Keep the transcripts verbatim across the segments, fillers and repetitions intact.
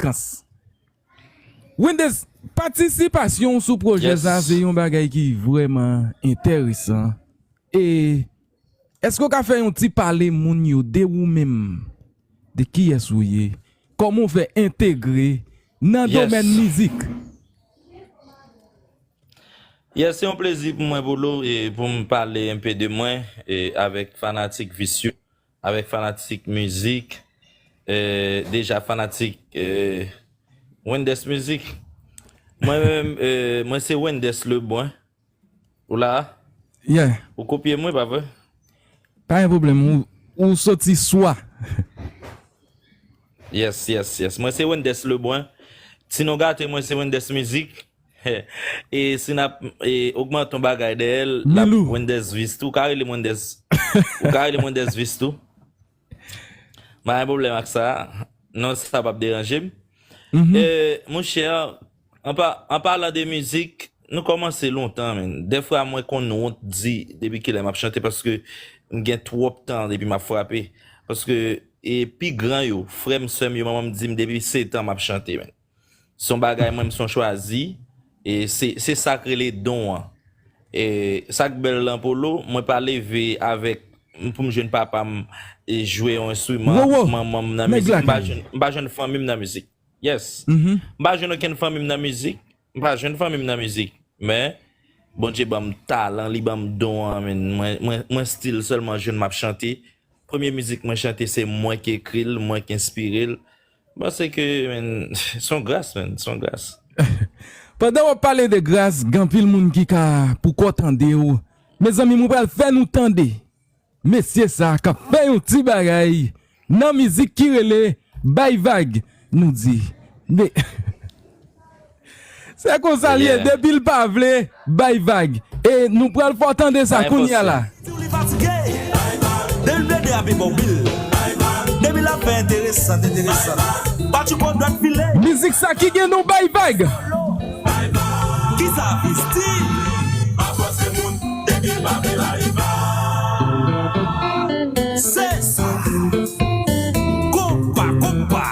konsekans. Wenders, patisipasyon w sou pwojè sa a, se yon bagay ki vrèman enteresan. E èske w ka fè yon ti pale moun yo de ou menm, de kiyès ou ye, kòman w fè entegre nan domèn mizik? Yes, se yon plezi pou mwen, Polo, e pou m pale enpe de mwen e avèk fanatik Visyo, avèk fanatik mizik, e deja fanatik e Wenders Mizik. Mwen menm, e mwen se Wenders Lebrun. Ou la? Yeah. Ou kopye mwen, pa vre? Pa gen pwoblèm, ou, ou soti swa. Yes, yes, yes. Mwen se Wenders Lebrun. Ti non gate mwen se Wenders Mizik. E si n ap e, ogmante yon bagay dèyè l, l ap Wenders Vistou. Ou ka rele m Wenders. Ou ka rele m Wenders Vistou. M pa gen pwoblèm ak sa. Non, sa p ap deranje m. E, monchè, an, pa, an palan de mizik, nou kòmanse lontan, men. Dèfwa mwen konn wont di depi kilè m ap chante paske m gen twòp tan depi m ap frape. Paske e pi gran yo, frè m, sè m yo, manman m di m depi sèt an m ap chante, men. Se yon bagay mwen m son chwazi, e se se sa k rele don an. E sa k bèl lan Polo, mwen pa leve avèk pou m jwenn papa m e jwe yon enstriman, manman m nan mizik, m pa jwenn, m pa jwenn fanmi m nan mizik. Yes. M pa jwenn okenn fanmi m nan mizik, m pa jwenn fanmi m nan mizik. Men Bondye ban m talan, li ban m don an, men mwen, mwen, mwen still sèlman jwenn m ap chante. Premye mizik mwen chante se mwen ki ekri l, mwen ki enspire l. M panse ke, men, se yon gras, men, se yon gras. Pandan w ap pale de gras, gen anpil moun ki ka poko tande w. Mezanmi, mwen pral fè nou tande mesye sa k ap fè yon ti bagay nan mizik ki rele Bay Vag. Nou di, men, se konsa l ye, depi l pa vle, bay vag. E nou pral fè w tande sa kounye a la. Di w li fatige, depi l plede ap epa w bil, depi l ap fè enteresan, enteresan. Patchouko dwèt file. Mizik sa ki gen non Bay Vag. Kisa Visti? Pafwa se moun, depi l pa vle bay vag. Se sa. Konpa, konpa.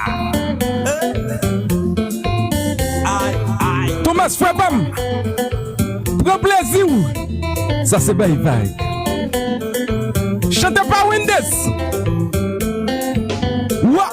Thomas, frè pa m, pran plezi w. Sa se Bay Vag. Chante pa Wenders. Wa!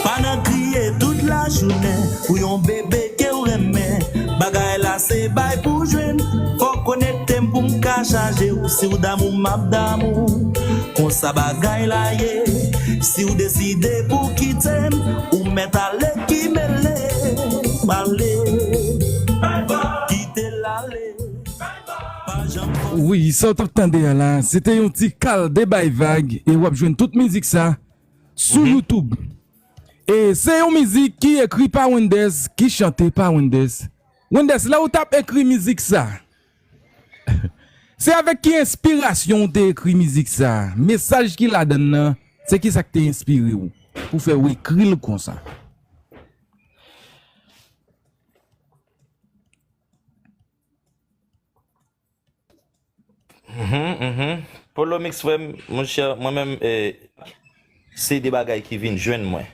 Pa nan kriye tout lajounen pou yon bebe ke w renmen. Bagay la se bay pou jwenn. Fò w konekte m pou m ka chaje w. Si w damou m ap damou w. Konsa bagay la ye. Si w deside pou kite m, ou mèt ale ki mele m ale. Kite l ale. Pa janm fòse. Wi, sa w t ap tande a la, se te yon ti kal de Bay Vag, e w ap jwenn tout mizik sa sou YouTube. E se yon mizik ki ekri pa Wenders, ki chante pa Wenders. Wenders, lè w t ap ekri mizik sa, se avèk ki enspirasyon w te ekri mizik sa? Mesaj ki ladan l nan, se kisa k te enspire w pou fè w ekri l konsa? Mhm, mhm. Polo Mix, frè m, monchè, mwen menm, eh, se de bagay ki vin jwenn mwen.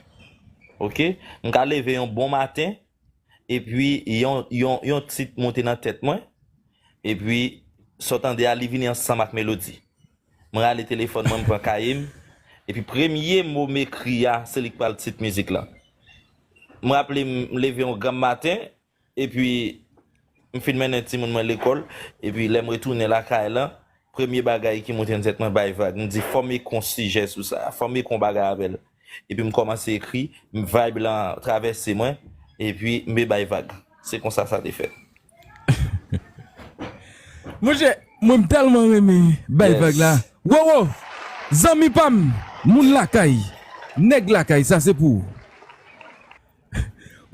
Oke? M ka leve yon bon maten, epi yon, yon, yon tit monte nan tèt mwen, epi sa w tande a, li vini ansanm ak melodi. Mwen rale telefòn mwen, m pran kaye m, epi premye mo m ekri a, se li k pral tit mizik la. Mwen raple m leve yon granm maten, epi m fin mennen timoun mwen lekòl, epi lè m retounen lakay lan, premye bagay ki monte nan tèt mwen, bay vag. M di, fò m ekri yon sijè sou sa, fò m ekri yon bagay avè l. Epi m kòmanse ekri, m vibe lan travèse mwen, epi m bay vag. Se konsa sa te fèt. Monchè, mwen m tèlman renmen bay vag la. Wowo, zanmi pa m, moun lakay, nèg lakay, sa se pou ou.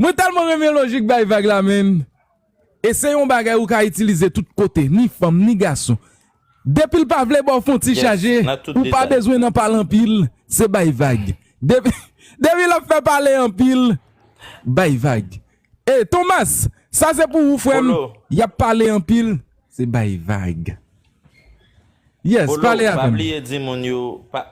Mwen tèlman renmen lojik bay vag la, menm. E se yon bagay ou ka itilize tout kote, ni fanm, ni gason. Depi l pa vle ba w fè yon ti chaje, ou pa bezwen nan pale anpil, se bay vag. Depi, depi l ap fè pale anpil, bay vag. E Thomas, sa se pou ou, frè m. Y ap pale anpil, se bay vag. Yes, Polo, pale avè m. Pa bliye di moun yo, pa,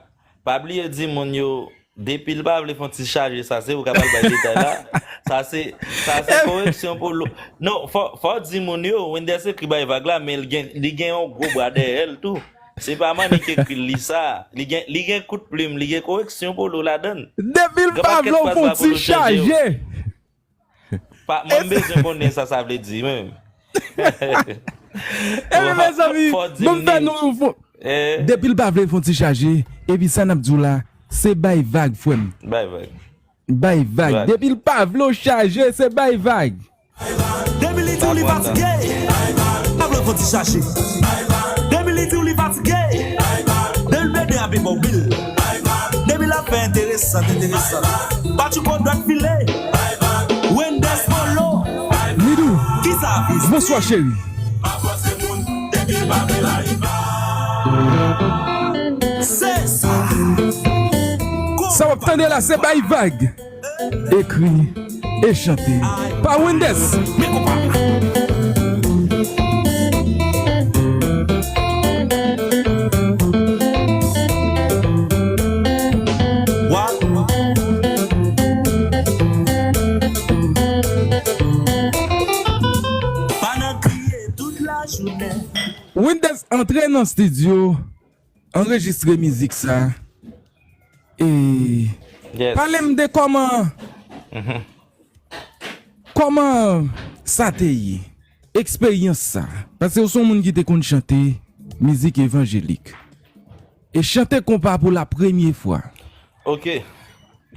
pa bliye di moun yo, depi l pa vle fè yon ti chaje, sa se ou k ap al bay detay la. Sa se, sa se koreksyon Polo. Non, fò, fò di moun yo, Wenders ekri bay vag la, men li gen, li gen yon gwo bra dèyè l tou. Se pa Mannik ki ekri l, li sa. Li gen, li gen kout plim, li gen koreksyon Polo ladan l. Depi l pa vle w fè yon ti chaje. Pa, mwen m bezwen konnen sa sa vle di menm. Ebyen, mezanmi, ban m fè nou yon fo. Depi l pa vle fè yon ti chaje, epi sa n ap di w la, se bay vag, frè m. Bay vag. Bay vag. Depi l pa vle w chaje, se bay vag. Depi li di w li fatige, ap lè fò ti chache. Depi li di w li fatige, depi pede ap ba w bil. Depi l ap fè enteresan, enteresan. Patchouko dwèt file. Wenders Polo. Nidou. Kisa a fè? Bonswa, cheri. Se sa. Sa w ap tande la, se Bay Vag. Ekri e chante pa Wenders. Wenders antre nan estidyo, anrejistre mizik sa. E pale m de kòman, kòman sa te ye, eksperyans sa. Paske w se yon moun ki te konn chante mizik evanjelik. E chante konpa pou la premye fwa. Ok.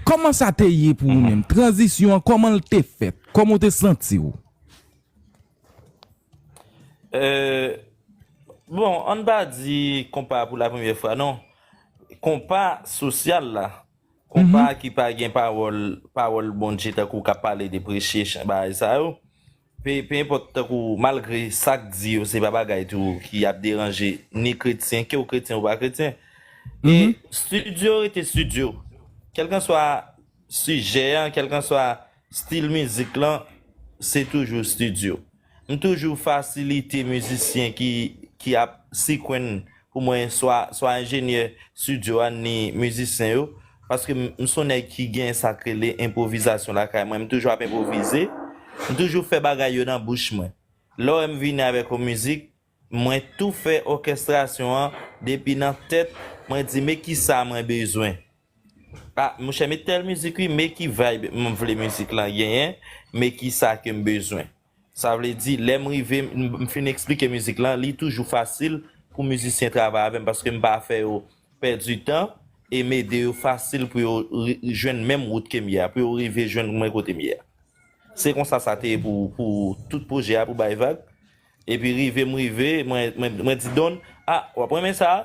Kòman sa te ye pou ou menm? Tranzisyon an, kòman l te fèt? Kòman w te santi w? Euh, bon, ann pa di konpa pou la premyè fwa, non. Konpa sosyal la, konpa ki pa gen pawòl, pawòl Bondye tankou k ap pale de preche, chan, bagay sa yo. Pe, pe enpòt tankou malgre sa k di yo, se pa bagay tou ki ap deranje ni kretyen, ke w kretyen ou pa kretyen. E estidyo rete estidyo. Kèlkanswa sijè an, kèlkanswa stil mizik lan, se toujou estidyo. M toujou fasilite mizisyen ki, ki ap sikwenn pou mwen, swa, swa enjenyè estidyo a, ni mizisyen yo, paske m, m se yon nèg ki gen sa k rele enpwovizasyon lakay mwen. M toujou ap enpwovize, m toujou fè bagay yo nan bouch mwen. Lè w wè m vini avèk yon mizik, mwen tou fè òkestrasyon an depi nan tèt, mwen di, men kisa mwen bezwen. A, monchè, men tèl mizik wi, men ki vibe m vle mizik lan genyen, men kisa ke m bezwen. Sa vle di, lè m rive, m, m fin eksplike mizik lan, li toujou fasil pou mizisyen travay avè m, paske m pa fè yo pèdi tan, e m ede yo fasil pou yo ri-, jwenn menm wout ke m ye a, pou yo rive jwenn mwen kote m ye a. Se konsa sa te ye pou, pou tout pwojè a, pou Bay Vag. Epi rive m rive, mwen, mwen, mwen di Don, a, w ap renmen sa,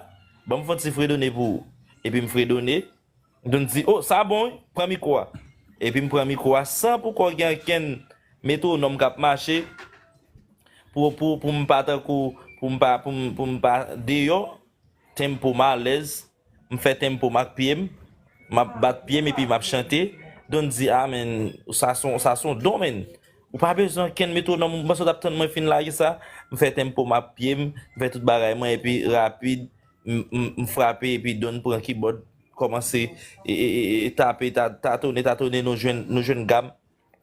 ban m fè yon ti fredone pou ou. Epi m fredone, Don di, o, sa bon wi, pran mikwo a. Epi m pran mikwo a san poko gen okenn metwonòm k ap mache, pou, pou, pou m pa tankou, pou m pa, pou m, pou m pa deyò, tenpo m alèz, m fè tenpo m ak pye m, m ap bat pye m epi m ap chante. Don di, a men, sa se yon, sa se yon don, men. Ou pa bezwen okenn metwonòm, ou panse w t ap tann mwen fin lage sa? M fè tenpo m ak pye m, m fè tout bagay mwen, epi rapid, m, m, m frape, epi Don pran kibòd, kòmanse, e, e, e, e tape, ta, tatone, tatone, nou jwenn, nou jwenn gam.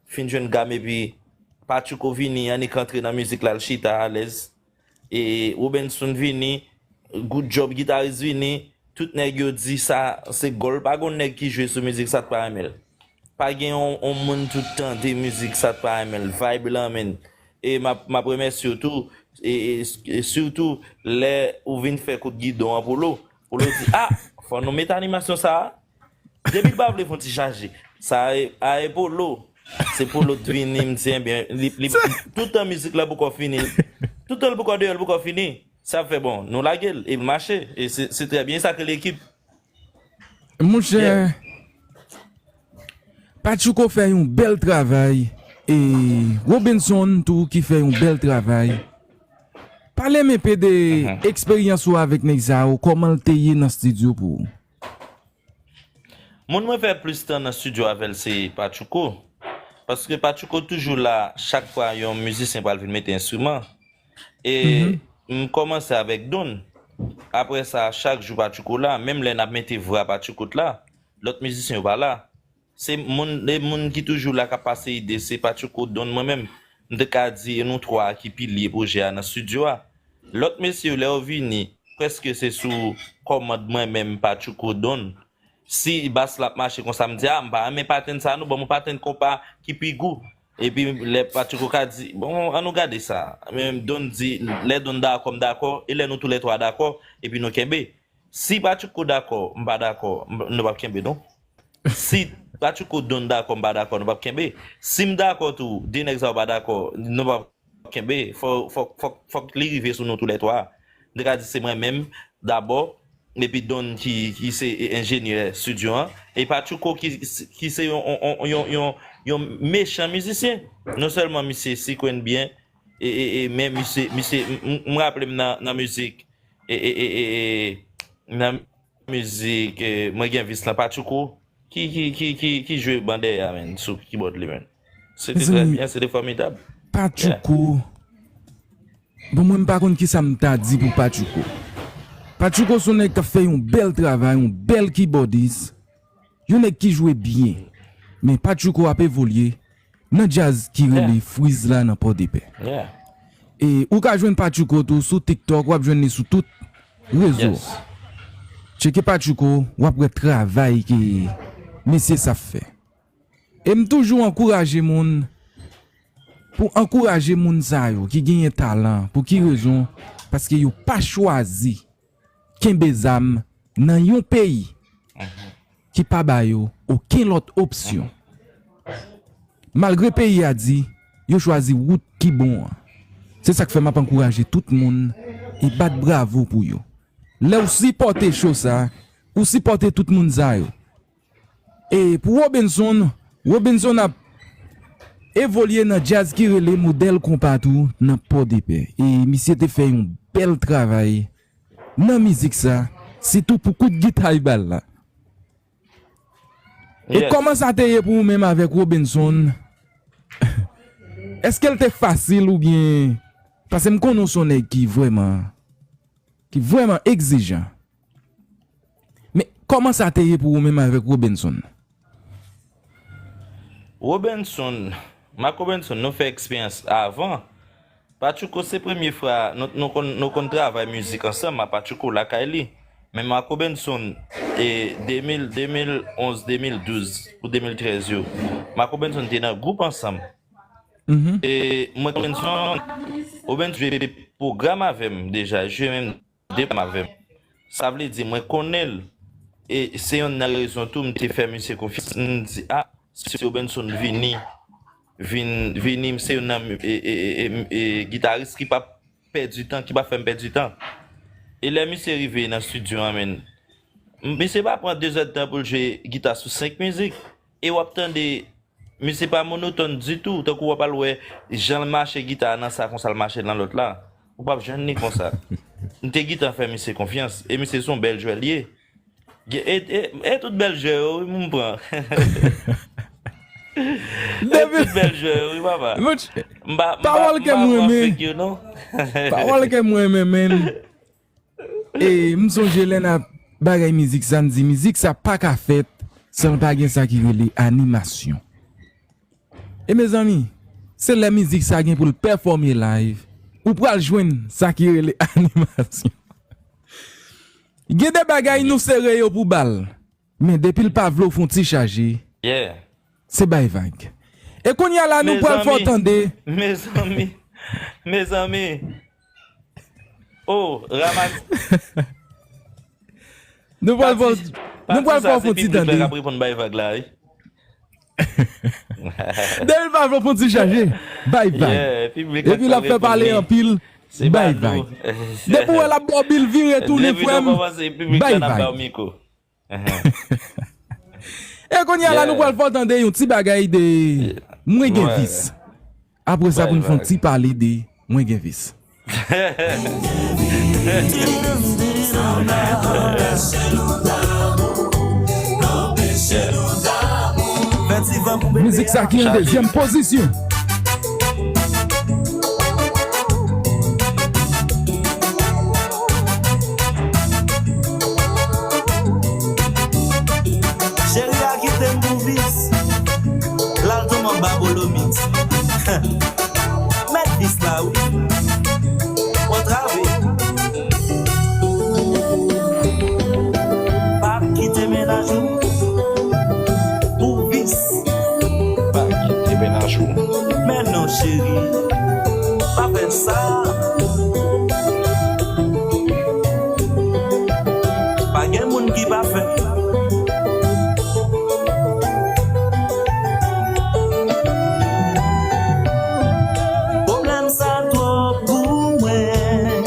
Fin jwenn gam, epi Patchouko vini, annik antre nan mizik la, l chita alèz. E Robenson vini, Good Job gitaris vini, tout nèg yo di sa se gòl, pa gon nèg ki jwe sou mizik sa t pa renmen l. Pa gen yon, yon moun tout tande mizik sa t pa renmen l, vibe lan, men. E m ap, m ap remèsye w tou, e, e, e sitou lè ou vin fè kout gidon an Polo, Polo di, a, fò nou met animasyon sa a. Depi l pa vle fè yon ti chaje. Sa e, a e Polo. Se Polo t vini, m di, enben, li, li, toutan mizik la poko fini. Toutan l poko deyò, l poko fini. Sa fè bon, nou lage l, e l mache. E se, se trè byen, sa k rele ekip. Monchè, Patchouko fè yon bèl travay. E Robenson tou ki fè yon bèl travay. Pale m enpe de eksperyans ou avèk nèg sa yo, kòman l te ye nan estidyo pou ou? Moun mwen fè plis tan nan estidyo avè l se Patchouko. Paske Patchouko toujou la chak fwa yon mizisyen pral vin mete enstriman. E m kòmanse avèk Don. apre sa, chak jou Patchouko la, menm lè n ap mete vwa Patchouko t la, lòt mizisyen yo pa la. Se moun, se moun ki toujou la k ap pase ide, se Patchouko Don mwen menm. M te ka di e nou twa ki pilye pwojè a nan estidyo a. Lòt mesye yo, lè yo vini, prèske se sou kòmand mwen menm, Patchouko Don. Si bas la ap mache konsa, m di, a, m pa renmen patèn sa, non, ban m yon patèn konpa ki pi gou. Epi lè Patchouko ka di, bon, an nou gade sa. Men Don di, lè Don dakò, m dakò, e lè nou toulètwa dakò, epi nou kenbe. Si Patchouko dakò, m pa dakò, m- nou p ap kenbe, non. Si Patchouko Don dakò, m pa dakò, nou p ap kenbe. Si m dakò tou, de nèg sa yo pa dakò, nou p ap kenbe. Fò, fò, fò, fòk li rive sou nou toulètwa. M te ka di se mwen menm, dabò, epi Don ki, ki se enjenyè estidyo an, e Patchouko ki, ki se yon, yon, yon, yon, yon, yon mechan mizisyen. Non sèlman misye sikwenn byen, e, e, e, men misye, misye, m, m, m raple m nan, nan mizik, e, e, e, e, e, nan mizik, e, Mwen Gen Vis lan, Patchouko ki, ki, ki, ki, ki jwe ban dèyè a, menn, sou kibòd li, menn. Se te trè byen, se te fòmidab. Patchouko. Bon, mwen, m pa konn kisa m ta di pou Patchouko. Patchouko se yon nèg k ap fè yon bèl travay, yon bèl kibòdis, yon nèg ki jwe byen. Men Patchouko ap evolye nan djaz ki rele Friz la nan Pòdepè. E ou ka jwenn Patchouko tou sou TikTok, w ap jwenn li sou tout rezo. Tcheke Patchouko, w ap wè travay ke mesye sa ap fè. E m toujou ankouraje moun, pou ankouraje moun sa yo ki genyen talan. Pou ki rezon? Paske yo pa chwazi kenbe zam nan yon peyi ki pa ba yo okenn lòt opsyon. Malgre peyi a di, yo chwazi wout ki bon an. Se sa k fè m ap ankouraje tout moun e bat bravo pou yo. Lè w sipòte cho sa, ou sipòte tout moun sa yo. E pou Robenson, Robenson ap evolye nan djaz ki rele modèl konpa tou nan Pòdepè. E misye te fè yon bèl travay nan mizik sa, sitou pou kout gita l ba l la. E kòman sa te ye pou ou menm avèk Robenson? Èske l te fasil oubyen, paske m konnen w se yon nèg ki vrèman, ki vrèman egzijan. Men kòman sa te ye pou ou menm avèk Robenson? Robenson, m ak Robenson, nou fè eksperyans avan. Patchouko se premye fwa nou, nou konn, nou konn travay mizik ansanm, a Patchouko lakay li. Men m ak Robenson, e de mil, de mil onz, de mil douz pou de mil trèz yo, m ak Robenson te nan gwoup ansanm. E mwen, Robenson, Robenson jwe pwogram avè m deja, jwe menm de pam avè m. Sa vle di, mwen konnen l. E se yonn nan rezon tou m te fè misye konfyans. M di, a, si Robenson vini, vin, vini, m se yonn nan, e, e, e, e, e, gitaris ki p ap pèdi tan, ki p ap fè m pèdi tan. E lè misye rive nan estidyo an, menn, misye pa pran de zèdtan pou l jwe gita sou senk mizik. E w ap tande Misye pa monotòn ditou, tankou w ap al wè jan l mache gita a nan sa konsa l mache nan lòt la. Ou p ap jwenn li konsa. M te gentan fè misye konfyans, e misye se yon bèl jwè l ye. Gen- E, e, e tout bèl jwè yo, wi, m pran. E tout bèl jwè yo, wi, papa. M pa, m pa, m pa pran fake yo, non. Pawòl ke m renmen, menn. E m sonje lè n ap bagay mizik sa, m di mizik sa pa ka fèt san l pa gen sa ki rele animasyon. E mezanmi, se lè mizik sa gen pou l pèfòme live, ou pral jwenn sa ki rele animasyon. Gen de bagay nou sere yo pou ba l. Men depi l pa vle w fè yon ti chaje, se bay vag. E kounye a la nou pral fè w tande. Mezanmi, mezanmi, mezanmi. Oh, ramas. Nou pral fè w, nou pral fè w fè yon ti tande. Pati sa se piblik la k ap reponn bay vag la, wi. Depi l pa vle w fè yon ti chaje, bay vag. Epi l ap fè pale anpil, bay vag. Depi w wè l ap ba w bil vire tounen, frè m, bay vag. E kounye a la nou pral fè w tande yon ti bagay de Mwen Gen Vis. Apre sa pou n fè yon ti pale de Mwen Gen Vis. Mizik sa ki an dezyèm pozisyon. ki pa fèt. Pwoblèm sa twòp pou mwen.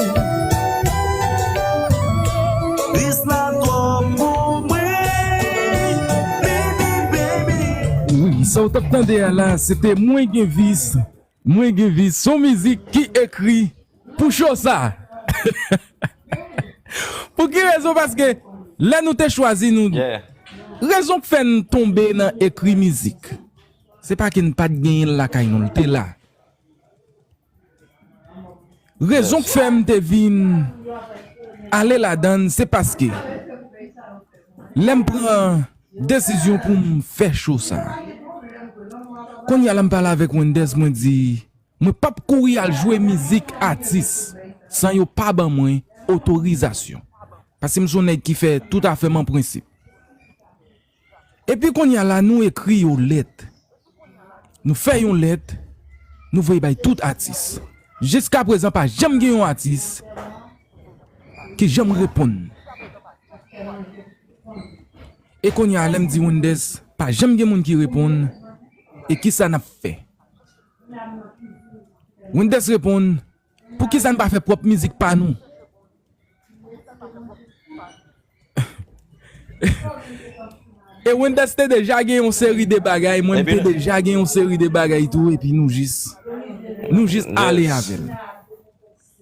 Vis la twòp pou mwen. Baby, baby. Wi, sa w t ap tande a la, se te Mwen Gen Vis. Mwen Gen Vis, se yon mizik ki ekri pou cho sa. Pou ki rezon? Paske lè nou te chwazi nou, rezon k fè n tonbe nan ekri mizik, se pa ke n pa t genyen l lakay nou, l te la. Rezon k fè m te vin ale ladan l, se paske lè m pran desizyon pou m fè cho sa, kounye a la m pale avèk Wenders, mwen di, mwen p ap kouri al jwe mizik atis san yo pa ban mwen otorizasyon. Paske m se yon nèg ki fè tout afè m an prensip. Epi kounye a la, nou ekri yo lèt. Nou fè yon lèt, nou voye bay tout atis. Jiska prezan, pa janm gen yon atis ki janm reponn. E kounye a, lè m di Wenders, pa janm gen moun ki reponn, e kisa n ap fè? Wenders reponn, poukisa n pa fè pwòp mizik pa nou? E Wenders te deja gen yon seri de bagay, mwen m te deja gen yon seri de bagay tou, epi nou jis, nou jis ale avè l.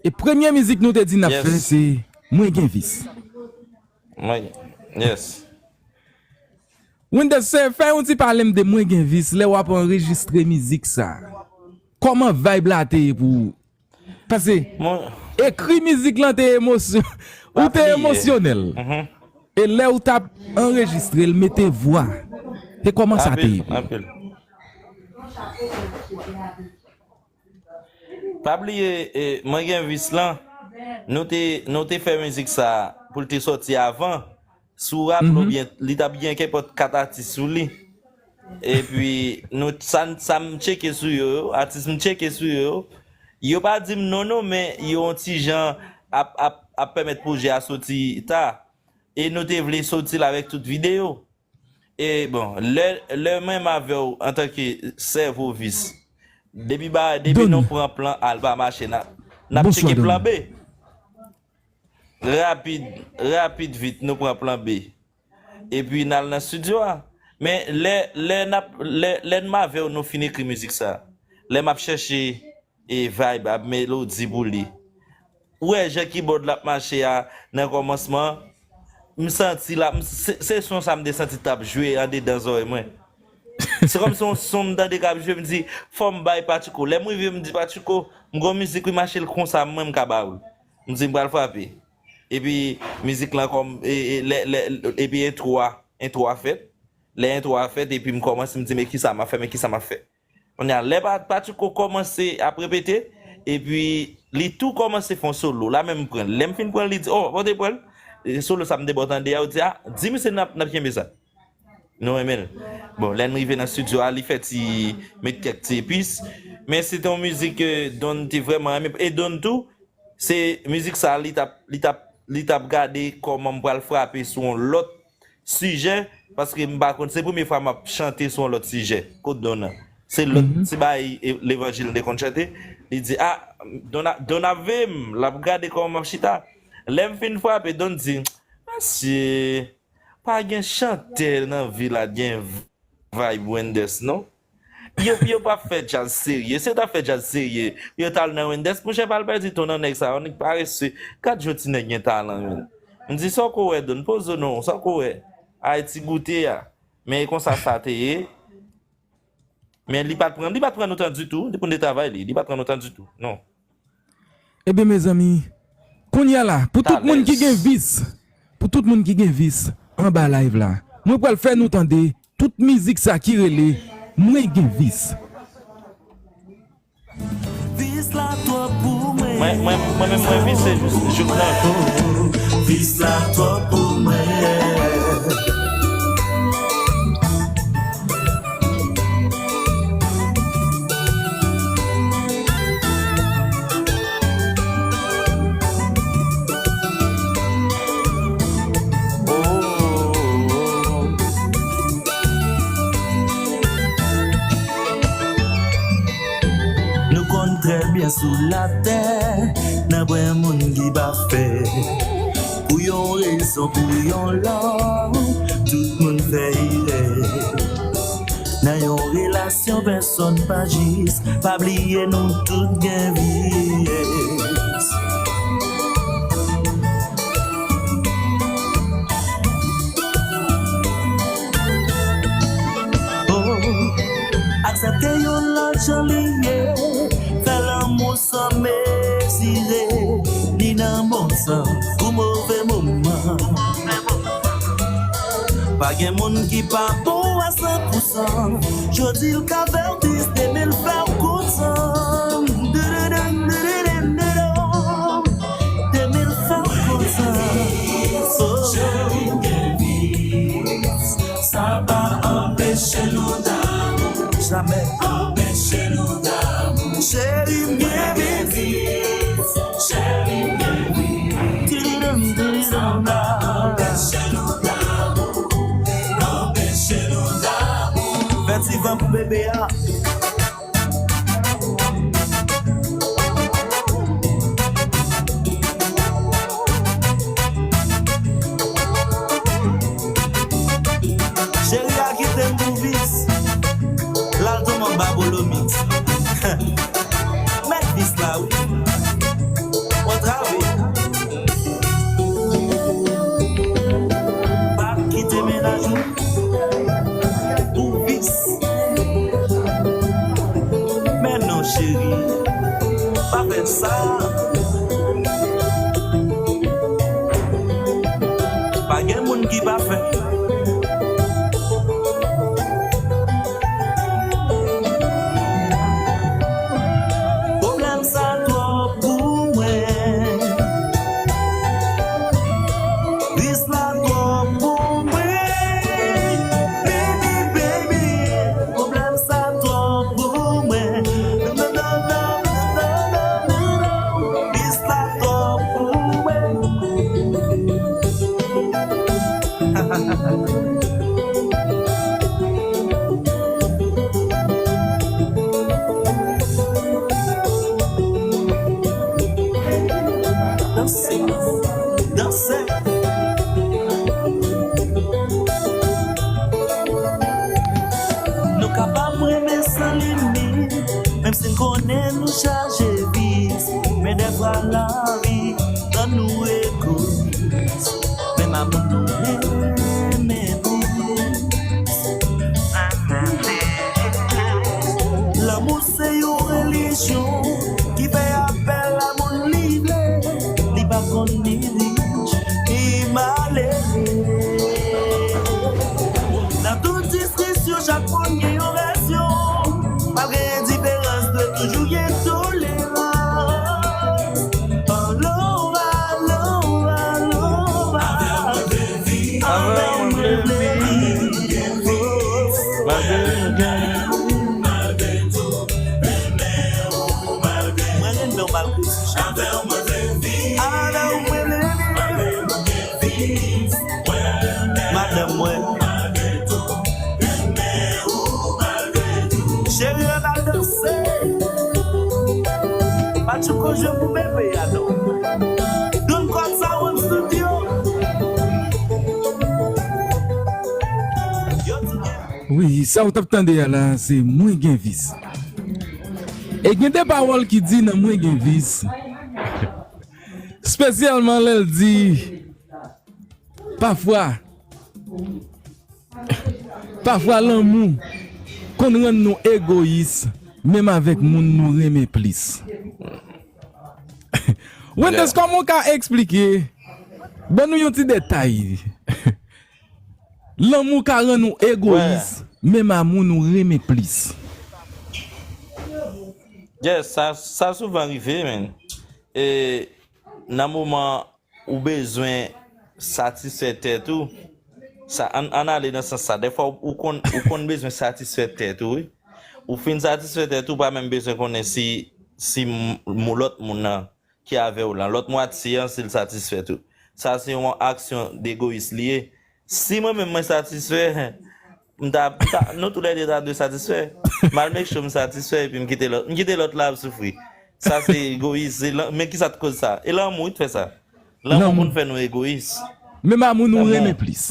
E premye mizik nou te di n ap fè, se Mwen Gen Vis. Mwen, yes. Wenders, fè yon ti pale m de Mwen Gen Vis, lè w ap anrejistre mizik sa. Kòman vibe la te ye pou ou? Paske ekri mizik lan te emosyon, ou te emosyonèl. E lè ou t ap anrejistre l, mete vwa, se kòman sa te ye pou ou? Pa bliye, e, Mwen Gen Vis lan, nou te, nou te fè mizik sa pou l te sòti avan. Si w raple w byen, li t ap gen kenpòt kat atis sou li. Epi, nou, sa, sa m tcheke sou yo, yo, atis m tcheke sou yo, yo, yo pa di m non, non, men yo yon ti jan ap, ap, ap pèmèt pwojè a soti ta. E nou te vle soti l avèk tout videyo. E bon, lè, lè menm avè w antanke sèvo Vis, depi ba, depi nou pran plan a, l pa mache, n ap, n ap tcheke plan B. Rapid, rapid vit, nou pran plan B. Epi n al nan estidyo a. Men lè, lè n ap, lè, lè m avè w, nou fin ekri mizik sa. Lè m ap chèche e vibe, ap melodi pou li. Ou wè jan kibòd la ap mache a nan kòmansman, m santi l ap, m, se, se son sa m te santi t ap jwe andedan zòrèy mwen. Se kòmsi yon son m tande k ap jwe, m di, fò m bay Patchiko. Lè m rive, m di, Patchiko, m gon mizik wi mache l konsa, mwen m ka ba ou l. M di, m pral frape. Epi mizik lan kòm, e, e, lè, lè, epi entwo a, entwo a fèt. Lè entwo a fèt, epi m kòmanse, m di, men kisa m ap fè, men kisa m ap fè. Kounye a, lè Pa-, Patchiko kòmanse ap repete, epi li tou kòmanse fè yon solo. La menm m pran l. Lè m fin pran l, li di, oh, bon, te pran l. E solo sa m te ba w tande a, ou di, ah, di misye n ap, n ap kenbe sa. Nou renmen l. Bon, lè n rive nan estidyo a, li fè ti, met kèk ti epis. Men se te yon mizik ke Don te vrèman renmen. E Don tou, se mizik sa, li t ap, li t ap, li t ap gade kòman m pral frape sou yon lòt sijè, paske m pa konn, se premye fwa m ap chante sou yon lòt sijè. Kot Don nan? Se lòt, se bay e, levanjil m te konn chante. Li di, ah, Don a, Don ap veye m, l ap gade kòman m ap chita. Lè m fin frape, Don di, mesye, pa gen chantè nan vil la gen vibe Wenders, non. Yo, yo pa fè djaz serye. Si yo ta fè djaz serye, yo t al nan Wenders. Monchè, pa al pèdi tan nan nèg sa yo, nèg parese. Gad jan ti nèg gen talan, menn. M di, sa w ko wè, Don, poze w non, sa w ko wè. Ayiti goute a. Men e konsa sa te ye. Men li pa t pran, li pa t pran nou tan ditou, li konn de travay li, li pa t pran nou tan ditou, non. Ebyen, mezanmi, kounye a la, pou tout moun ki gen vis, pou tout moun ki gen vis anba live la, mwen pral fè nou tande tout mizik sa ki rele Mwen Gen Vis. Vis la twòp pou mwen. Mwen, mwen, mwen menm, mwen vise jouk nan. Vis la twòp pou mwen. Sou latè, nan pwen moun ki pa fè. Pou yon rezon, pou yon lòt, tout moun fè erè. Nan yon relasyon, pèsonn pa jis. Pa bliye nou tout gen vyès. Oh, aksepte yon lòt jan li ye. Fè lanmou san mezire, ni nan bon tan ou move moman. Pa gen moun ki pa bon a san pousan. Jodi l ka fè w tris, demen l fè w kontan. Demen l fè w kontan. Oh. Sa pa anpeche nou damou. Jamè. Anpeche nou damou. Cheri m gen vis. Cheri m gen vis. Tiridam, tiridam. Sa pa anpeche nou damou. Anpeche nou damou. Fè ti van pou bebe a. Cheri a kite m pou vis. L al tonbe anba bolomit. Mèt vis la, wi. Antrave. Pa kite mennaj ou pou vis. Men non, cheri, pa fè sa. Pa gen moun ki pafè. Pwoblèm sa twòp pou mwen. Vis la twòp pou mwen. Baby, baby, pwoblèm sa twòp pou mwen. Non, non, non, non, non, non, non. Vis la twòp pou mwen. Danse, danse. Nou kapab renmen san limit, menm si n konnen nou chaje vis. Men dèfwa lavi rann nou egoyis. Menm amoun nou renmen plis. Lanmou se yon relijyon ki fè apèl a moun li vle. Li pa konn ni rich, ni malere. Nan tout diskisyon, chak moun gen yon vèsyon. Malgre diferans, dwe toujou gen tolerans. Aloha, aloha, aloha. Avè w mwen vle viv. Malgre m gen. Mwen renmen w malgre tou. Avè w mwen vle viv. Avè w mwen vle viv. Madanm mwen. Cheri, ann al danse. Patchouko jwe pou bebe a non. Don Kòb Sound Studio. Yo di gen. Wi, sa w t ap tande a la, se Mwen gen vis. E gen de pawòl ki di nan Mwen gen vis. Espesyalman lè l di, pafwa, pafwa lanmou konn rann nou egoyis, menm avèk moun nou renmen plis. Wenders, kòman w ka eksplike? Ban nou yon ti detay. Lanmou ka rann ou egoyis, menm a moun ou renmen plis. Yes, sa, sa souvan rive, men. E nan moman ou bezwen satisfè tèt ou, sa, ann, ann ale nan sans sa. Dèfwa, ou, ou konn, ou konn bezwen satisfè tèt ou, wi. Ou fin satisfè tèt ou, pa menm bezwen konnen si, si m, m, lòt moun nan ki avè w lan, lòt mwatye an, si l satisfè tou. Sa se yon aksyon degoyis li ye. Si mwen menm mwen satisfè, m ta, m ta, nou toulède ta dwe satisfè. M al make sure m satisfè epi m kite lòt, m kite lòt la ap soufri. Sa se egoyis. Se lan- Men kisa t koz sa? E lanmou wi t fè sa. Lanmou pou n fè nou egoyis. Menm a moun ou renmen plis.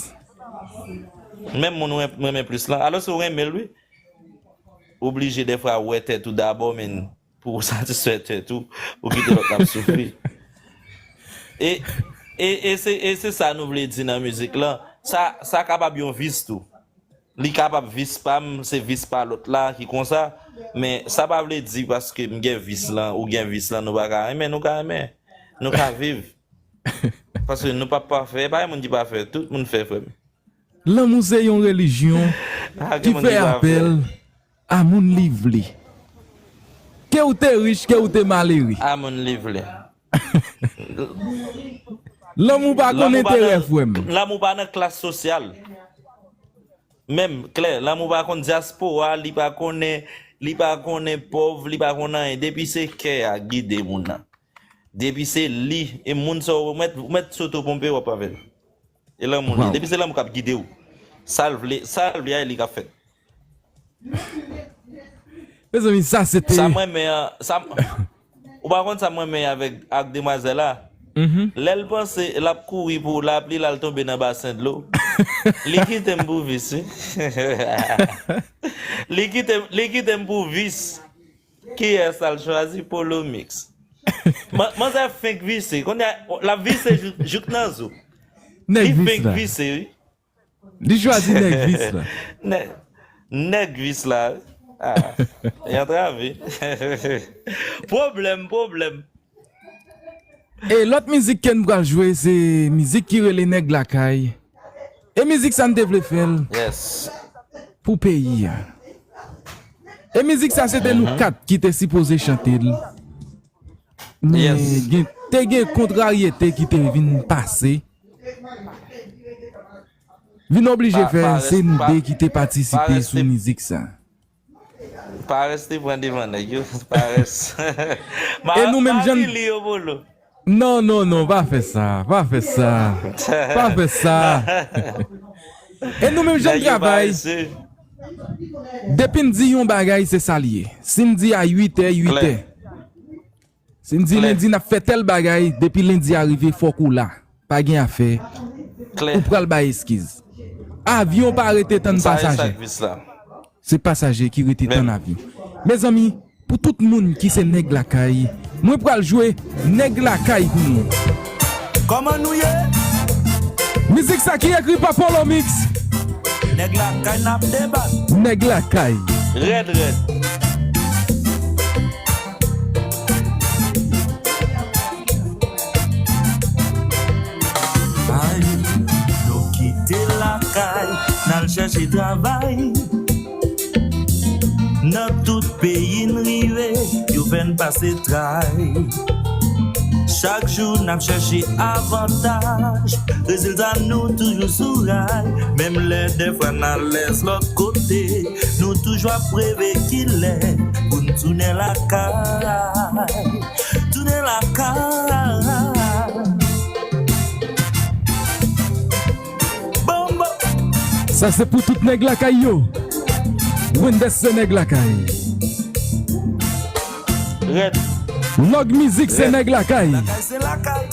Menm moun ou renmen plis lan. Alò si w renmen l wi. Oblije dèfwa wè tèt ou dabò, men pou w satisfè tèt ou, ou kite lòt la ap soufri. E, e, e se, e se sa nou vle di nan mizik lan. Sa, sa kapab yon vis tou. Li kapab vis pa m, se vis pa lòt la ki konsa. Men sa pa vle di paske m gen vis lan, ou gen vis lan, nou pa ka renmen, nou ka renmen. Nou ka viv. Paske nou pa pafè, pa gen moun ki pafè, tout moun fè, frè m. Lanmou se yon relijyon ki fè apèl a moun li vle. Ke ou te rich, ke ou te malere. A moun li vle. Lanmou pa konn enterè, frè m. Lanmou pa nan klas sosyal. Menm, klè, lanmou pa konn dyaspora, li pa konnen, li pa konnen pòv, li pa konn anyen. Depi se kè a gide moun nan. Depi se li, e moun sa ou mèt, ou mèt soto ponpe w ap avè l. E lanmou li. Depi se lanmou k ap gide w. Sa l vle, sa l vle a, e li k ap fèt. Mezanmi, sa se te. Sa m renmen an, sa m, ou pa konn sa m renmen avèk, ak demwazèl la? Lè l panse l ap kouri pou lapli, l al tonbe nan basen dlo. Li kite m pou vis, wi. Li kite, li kite m pou vis. Kiyès al chwazi Polo Mix? Man- Manzè fenk vise. Kounye a, l ap vise jouk, jouk nan zo. Li fenk vise, wi. Li chwazi nèg vis la. Nèg, nèg vis la, wi. Ah, y antrave. Pwoblèm, pwoblèm. E lòt mizik ke n pral jwe, se mizik ki rele Nèg Lakay. E mizik sa n te vle fè l pou peyi a. E mizik sa se te nou kat ki te sipoze chante l. Men gen, te gen kontraryete ki te vin pase. Vin oblije fè se nou de ki te patisipe sou mizik sa. Parès te pran devan nèg yo. Parès. E nou menm jan li yo, Polo. Non, non, non, pa fè sa, pa fè sa, pa fè sa. E nou menm jan n travay. Depi n di yon bagay, se sa l ye. Si n di a uit è, uit è. Si n di lendi n ap fè tèl bagay, depi lendi a rive, fòk ou la. Pa gen afè. Ou pral bay eskiz. Avyon pa rete tann pasaje. Se pasaje ki rete tann avyon. Mezanmi, pou tout moun ki se nèg lakay, mwen pral jwe Nèg Lakay pou nou. Kòman nou ye? Mizik sa ki ekri pa Polo Mix. Nèg lakay n ap debat. Nèg lakay. Rèd, rèd. Ay, nou kite lakay, n al chèche travay. Nan tout peyi n rive, yo fè n pase tray. Chak jou n ap chèche avantaj, rezilta nou toujou sou ray. Menm lè dèfwa n alèz lòt kote, nou toujou ap reve kilè pou n tounen lakay. Tounen lakay. Sa se pou tout nèg lakay yo. Wendes se nèg lakay. Rèd. Lòg Mizik se nèg lakay. Lakay se lakay.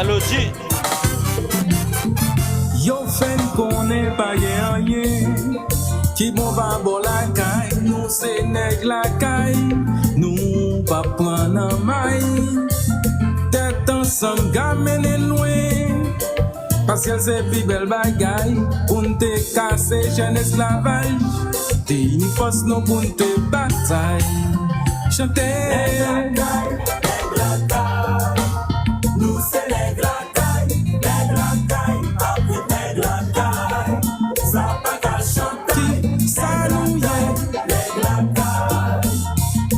L O G. Yo fè n konnen pa gen anyen ki bon pa bò lakay nou, se nèg lakay nou, p ap pran nan may. Tèt ansanm ka mennen n lwen, pasyans se pi bèl bagay. Pou n te kase chèn esklavaj, te ini fòs nou pou n te batay. Chante. Nèg lakay, nèg lakay, nou se nèg lakay. Nèg lakay, ap viv nèg lakay. Sa pa ka chante. Ki sa nou ye? Nèg lakay,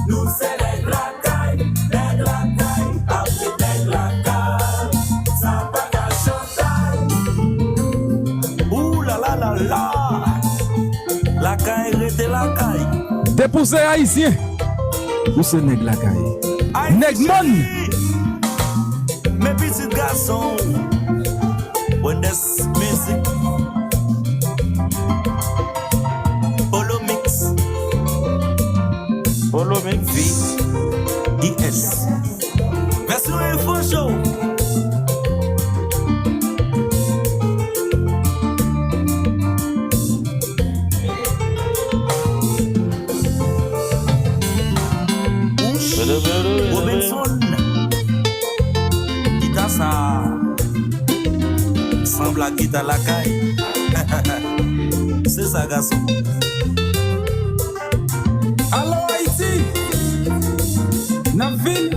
nou se nèg lakay. Nèg lakay, ap viv nèg lakay. Sa pa ka chante. Ou la la la la. Lakay rete lakay. Depi w se ayisyen, ou se nèg lakay. Nèg mòn. Men pitit gason w. Wendes Mizik. Polo Mix. Sanble ak gita lakay. Se sa, gason. Alo Ayiti, n ap vin.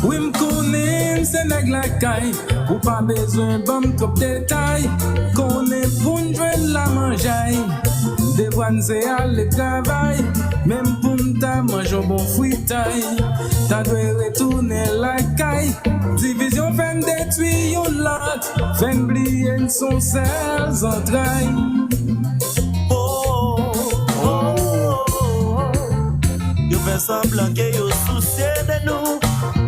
Wi, m konnen m se nèg lakay. Ou pa bezwen ban m twòp detay. Konnen pou n jwenn la manjay. Devwa n se ale travay. Menm pou n ta manje yon bon fritay. Ta dwe retounen lakay. Divizyon fè n detwi youn lòt. Fè n bliye n se yon sèl zantray. Oh, oh, oh, oh. Yo fè sanblan ke yo sousye de nou.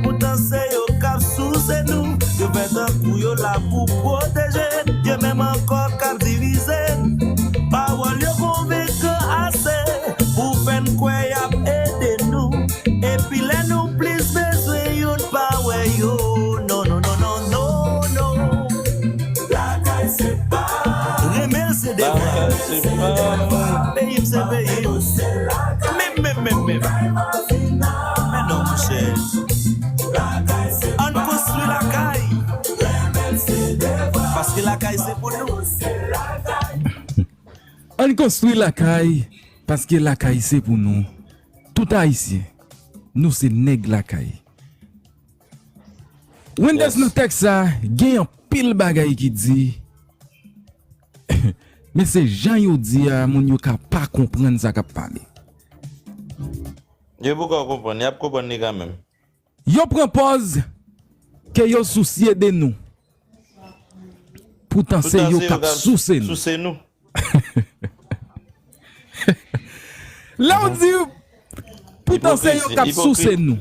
Poutan se yo k ap souse nou. Yo fè tankou yo la pou pwoteje n. Yo menm ankò k ap divize n. Pawòl yo konvenkan ase pou fè n kwè y ap ede nou. Epi lè nou plis bezwen youn pa wè yo. Non, non, non, non, non, non. Lakay se pa m. Renmen l se devwa. Lakay se pa m. Peyi m se peyi m. Men, men, men, men. Men non, monchè. Ann konstwi lakay. Paske lakay se pou nou. Ann konstwi lakay, paske lakay se pou nou. Tout Ayisyen, nou se nèg lakay. Wenders, nan tèks sa, gen anpil bagay ki di, men se jan yo di a, moun yo ka pa konprann sa k ap pale. Yo poko konprann, y ap konprann li kanmenm. Yo pran pòz ke yo sousye de nou. Poutan se yo k ap souse nou. Lè w di, poutan se yo k ap souse nou.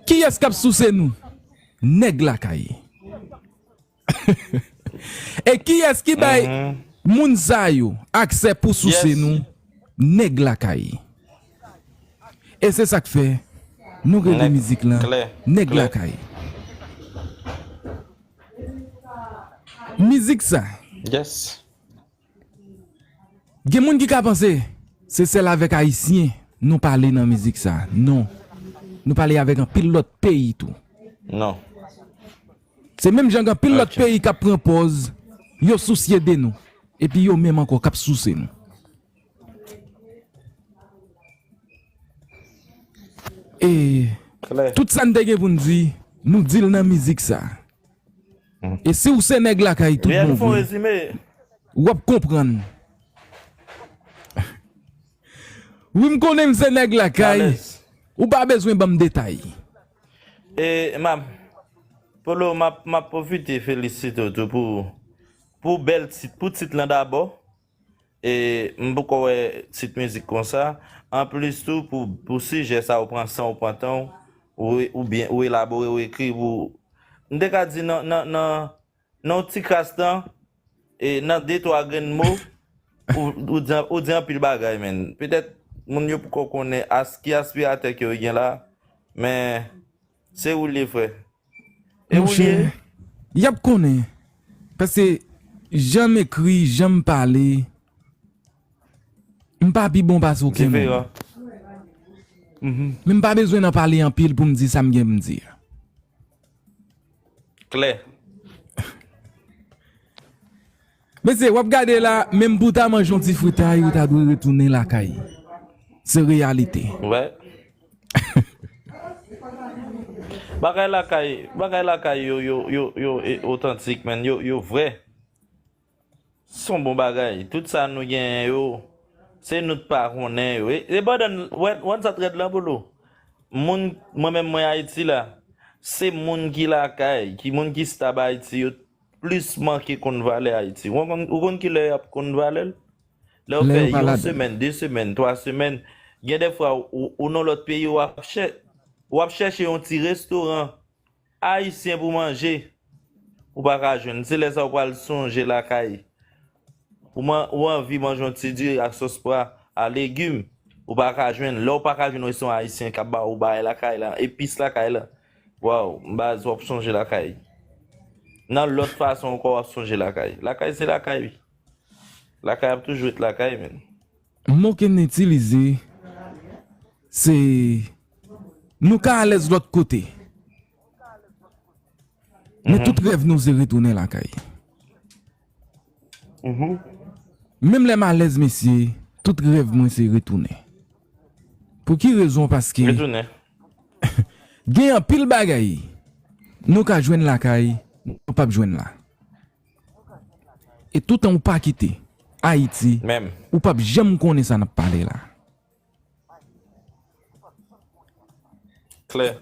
Kiyès k ap souse nou? Nèg lakay. E kiyès ki bay moun sa yo aksè pou souse nou? Nèg lakay. E se sa k fè nou rele mizik lan Nèg Lakay. Mizik sa, gen moun ki ka panse se sèl avèk Ayisyen nou pale nan mizik sa. Non. Nou pale avèk anpil lòt peyi tou. Non. Se menm jan gen anpil lòt peyi k ap pran pòz yo sousye de nou. Epi yo menm ankò k ap souse nou. E tout sa n te gen pou n di, nou di l nan mizik sa. E si w se nèg lakay tout bon vre, w ap konprann. Wi, m konnen m se nèg lakay. Ou pa bezwen ban m detay. E, m ap, Polo, m ap, m ap pwofite felisite w tou pou, pou bèl tit, pou tit lan dabò. E m poko wè tit mizik konsa. Anplis tou, pou, pou sijè sa, ou pran san, ou pran tan w, ou, ou byen, ou elabore, ou ekri, ou, m te ka di nan, nan, nan, nan yon ti kras tan, e nan de, twa grenn mo, ou, ou di, ou di anpil bagay, menn. Petèt, moun yo poko konnen as, ki aspiratè ke yo gen la, men se ou l ye, frè. E ou l ye. Monchè, y ap konnen. Paske jan m ekri, jan m pale, m pa pi bon pase okenn moun. Men m pa bezwen nan pale anpil pou m di sa m gen pou m di a. Klè. Mesye, w ap gade la, menm pou w ta manje yon ti fritay, ou ta dwe retounen lakay. Se reyalite. Wè. Bagay lakay, bagay lakay yo, yo, yo, yo, e, otantik, menn. Yo, yo vrè. Se yon bon bagay. Tout sa nou genyen yo, se nou t pa konnen yo. E, e pandan, wè, wè sa t rèd lan, Polo. Moun, mwen menm, mwen Ayiti la, se moun ki lakay, ki moun ki stab Ayiti yo, plis manke konn valè Ayiti. Ou konn, ou konn kilè y ap konn valè l? Lè w fè yon semèn, de semèn, twa semèn, gen de fwa ou, ou nan lòt peyi, w ap chè-, w ap chèche yon ti restoran ayisyen pou manje, ou pa ka jwenn. Se lè sa ou pral sonje lakay. Ou man-, ou anvi manje yon ti diri ak sòs pwa a legim, ou pa ka jwenn. Lè w pa ka jwenn restoran ayisyen k ap ba ou bagay lakay la, epis lakay la, waw, baz, w ap sonje lakay. Nan lòt fason ankò, w ap sonje lakay. Lakay se lakay, wi. Lakay ap toujou ret lakay, menn. Mo ke n itilize, se nou ka alèz lòt kote. Men tout rèv nou se retounen lakay. Menm lè m alèz, mesye, tout rèv mwen se retounen. Pou ki rezon? Paske gen anpil bagay nou ka jwenn lakay, nou p ap jwenn la. E toutan ou pa kite Ayiti, ou p ap janm konnen sa n ap pale la. Klè.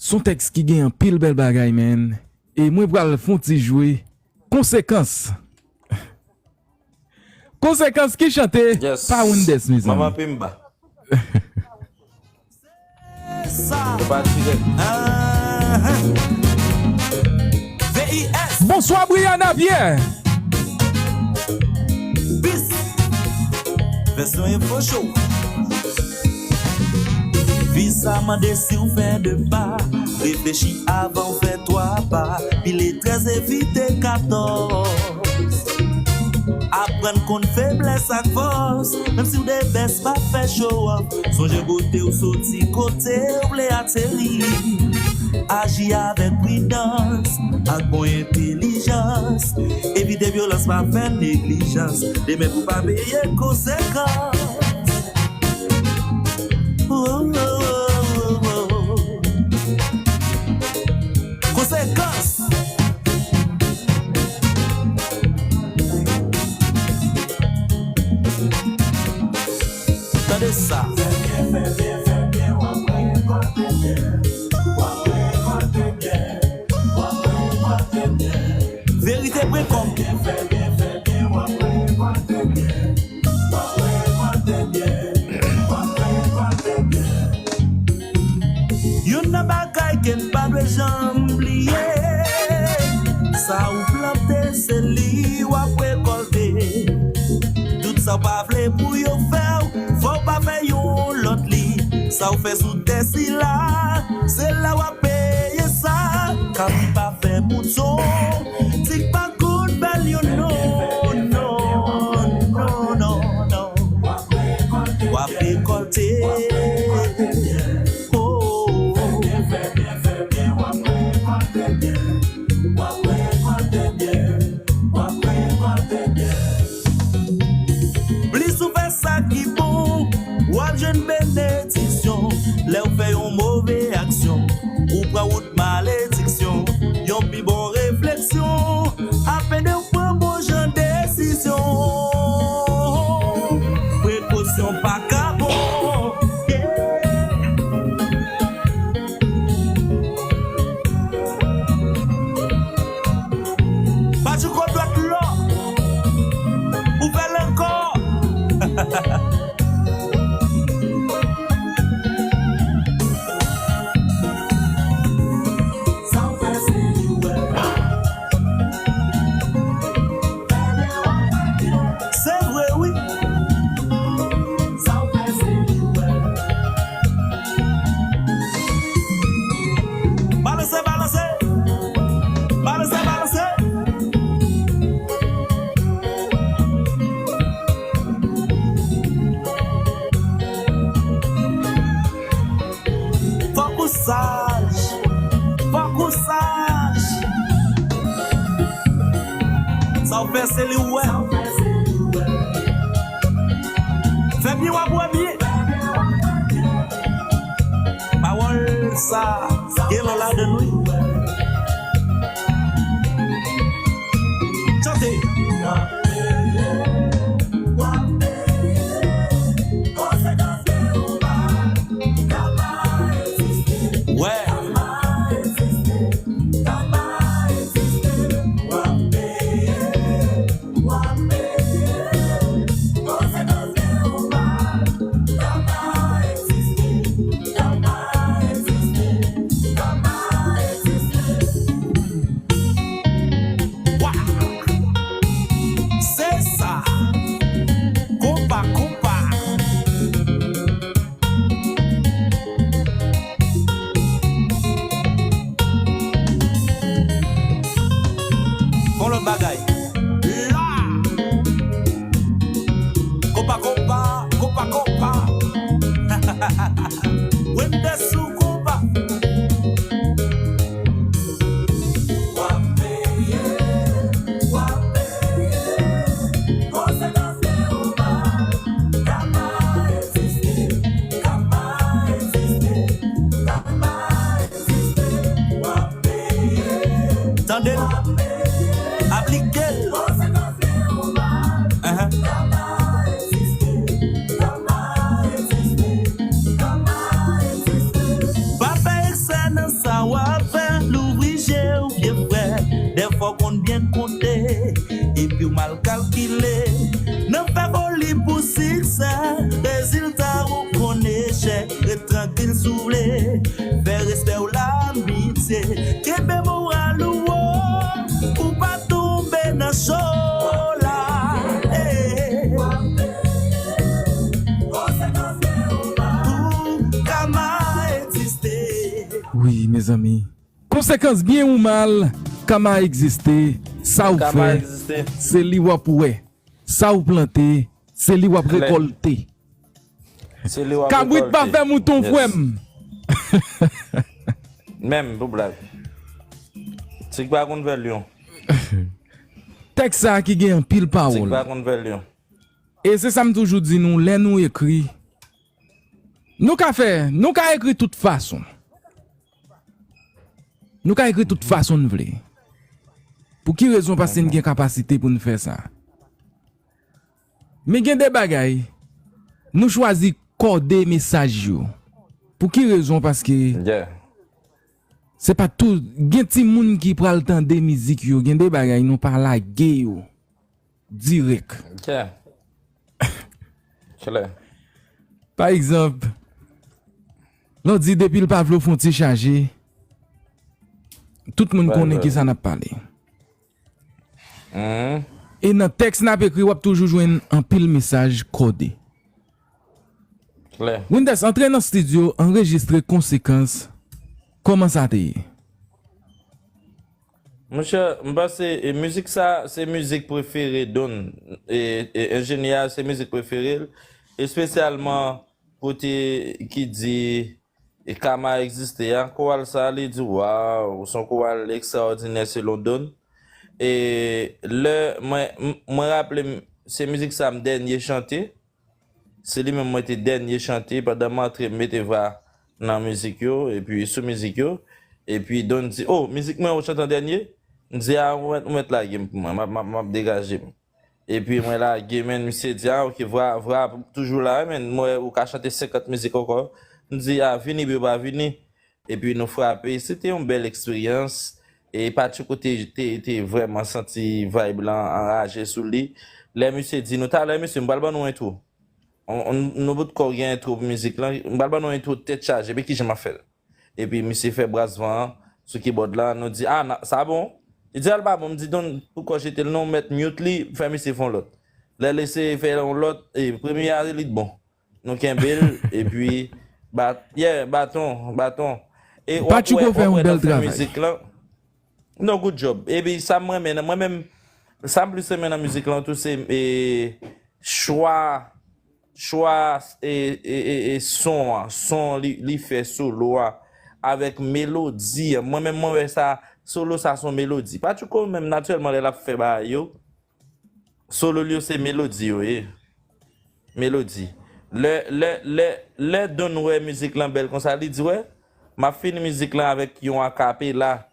Se yon tèks ki gen anpil bèl bagay, man. E mwen pral fè yon ti jwe Konsekans. Konsekans ki chante pa Wendès, mezanmi. Manman Pimba. Sa. Ou pa tire. Ahn. V I S. Bonswa, Brianna Pierre. Bis. Vèsyon Enfo Show. Vi sa mande si w fè de pa, reflechi avan w fè twa pa, pile trèz evite katòz. Aprann konn feblès ak fòs, menm si w de bèst pa fè show off. Sonje kote w soti, kote w vle ateri. Aji avèk pridans, ak bon entelijans. Evite vyolans, pa fè neglijans. Demen pou pa peye konsekans. Oh, oh, oh, oh, oh. Konsekans. Tande sa. Verite pwen kòm. Youn nan bagay ke n pa dwe janm bliye, sa ou plante, se li w ap rekòlte. Tout sa w pa vle pou yo fè w, fò w pa fè yon lòt li. Sa w fè sou tè sila, se la w ap peye sa. Kabri pa fè mouton, tig pa konn bèl yo, non, non, non, non, non. W ap rekòlte. Oh, oh, oh. Plis ou fè sa ki bon, w ap jwenn benediksyon. Lè w fè yon move aksyon, ou pran wout malediksyon. Yon pi bon refleksyon, ap ede w pran bon jan desizyon. Prekosyon pa ka bon. Yeah. Patchouko dwèt lò. Ou fè l ankò. Sa w fè se li w wè. Se vre wi. Sa w fè se li w wè. Balanse, balanse. Balanse, balanse. Fòk ou saj. Fòk ou saj. Sa w fè se li w wè. Fè byen w ap wè byen. Pawòl sa gen lò ladan l wi. Chante. Wè. Tande l, aplike l. Ahan. Pa fè eksè nan sa w ap fè, louvri je w, vye frè. Dèfwa w konn byen konte, epi w mal kalkile. Nan fè foli pou siksè, rezilta ou konn echèk. Ret trankil si w vle, fè respè w lamitye. Kenbe moral ou wo, pou w pa tonbe nan cho la. Ey. Pou kama egziste. Wi, mezanmi. Konsekans byen ou mal, kama egziste. Sa w fè, se li w ap wè. Sa w plante, se li w ap rekòlte. Se li w ap rekòlte. Kabrit pa fè mouton, frè m. Menm, pou blag. Tig pa konn fè lyon. Tèks sa a ki gen anpil pawòl. Tig pa konn fè lyon. E se sa m toujou di nou, lè nou ekri, nou ka fè, nou ka ekri tout fason. Nou ka ekri tout fason n vle. Pou ki rezon? Paske n gen kapasite pou n fè sa. Men gen de bagay, nou chwazi kòde mesaj yo. Pou ki rezon? Paske se pa tou, gen timoun ki pral tande mizik yo, gen de bagay nou pa lage yo dirèk. Klè. Pa egzanp, lè w di depi l pa vle w fè yon ti chaje, tout moun konnen ki sa n ap pale. E nan tèks n ap ekri, w ap toujou jwenn anpil mesaj kòde. Klè. Winders, antre nan estidyo, anrejistre Konsekans. Kòman sa te ye? Monchè, m panse, e, mizik sa, se mizik prefere Don. E, e, enjenyè a, se mizik prefere l. Espesyalman kote ki di, e, kama egziste a. Koral sa, li di, waw, se yon koral ekstraòdinè selon Don. E lè mwen, m-, mwen raple m, se mizik sa m dènye chante. Se li menm mwen te dènye chante pandan m antre m mete vwa nan mizik yo, epi sou mizik yo. Epi Don di, "Oh, mizik mwen ou chante an dènye?" M di, "A, ou mèt, ou mèt lage m pou mwen, m ap, m ap, m ap degaje m." Epi mwen lage, men misye di, "A, ok, vwa, vwa toujou la, men mwen ou ka chante senkant mizik ankò." M di, "A, vini, beba, vini." Epi nou frape. Se te yon bèl eksperyans. E Patchouko te, te, te vrèman santi vibe lan anraje sou li. Lè misye di nou, "Talè, mesye, m pral ban nou entwo. On, on, nou bout kò gen entwo pou mizik lan. M pral ban nou entwo tèt chaje, men kijan m ap fè l?" Epi misye fè bras van an sou kibòd la. Nou di, "A, na, sa bon?" Li di, "A, l pa bon." M di, "Don, poukò jete l non, mèt mute li, fè misye fè yon lòt." Lè l eseye fè yon lòt, e, premye a, li t bon. Nou kenbe l, epi, bat, yeah, baton, baton. E w ap wè, w ap wè nan fen mizik lan. Non, good job. Epi, sa m renmen, mwen menm, sa m plis renmen nan mizik lan tou, se, e, chwa, chwa, e, e, e, e son an, son li, li fè solo a, avèk melodi an. Mwen menm, mwen wè sa, solo sa se yon melodi. Patchouko menm, natirèlman, lè l ap fè bagay yo, solo l yo se melodi yo ye. Melodi. Lè, lè, lè, lè Don wè mizik lan bèl konsa, li di, "Wè, m ap fini mizik lan avèk yon akapela.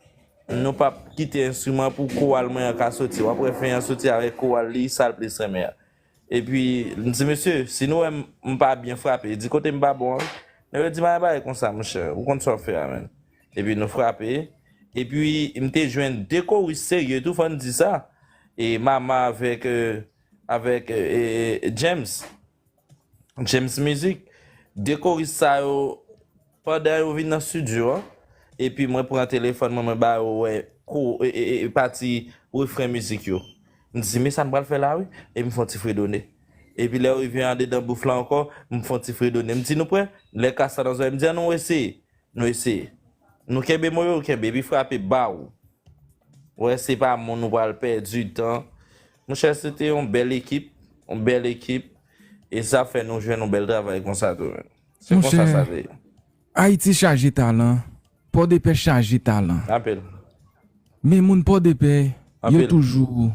Nou p ap kite enstriman pou koral mwen an ka soti." W ap wè fen an soti avèk koral li, sa l plis renmen an. Epi, m di, "Mesye, si nou wè m, m pa byen frape," li di, "Kote m pa bon an?" Men yo di, "Bagay, bagay konsa, monchè, ou konn sa w ap fè a, menn." Epi nou frape. Epi, m te jwenn de koris serye tou, fò n di sa. E Mama avèk, e, avèk, e, e, James. James Music. De koris sa yo, pandan yo vin nan estidyo an, epi mwen pran telefòn mwen, mwen ba yo wè ko-, e, e, e, pati refren mizik yo. M di, "Men sa n pral fè la, wi." Epi m fè yon ti fredone. Epi lè yo rive andedan bouf la ankò, m fè yon ti fredone. M di, "Nou prè?" Lè kas la nan zòrèy, m di, "Ann nou eseye." Nou eseye. Nou kenbe mo yo, yo kenbe, epi frape, baw. Wè, se pa moun ou pral pèdi tan. Monchè, se te yon bèl ekip, yon bèl ekip. E sa fè nou jwenn yon bèl travay konsa tou, menn. Se konsa sa te ye. Ayiti chaje talan, Pòdepè chaje talan. Anpil. Men moun Pòdepè, yo toujou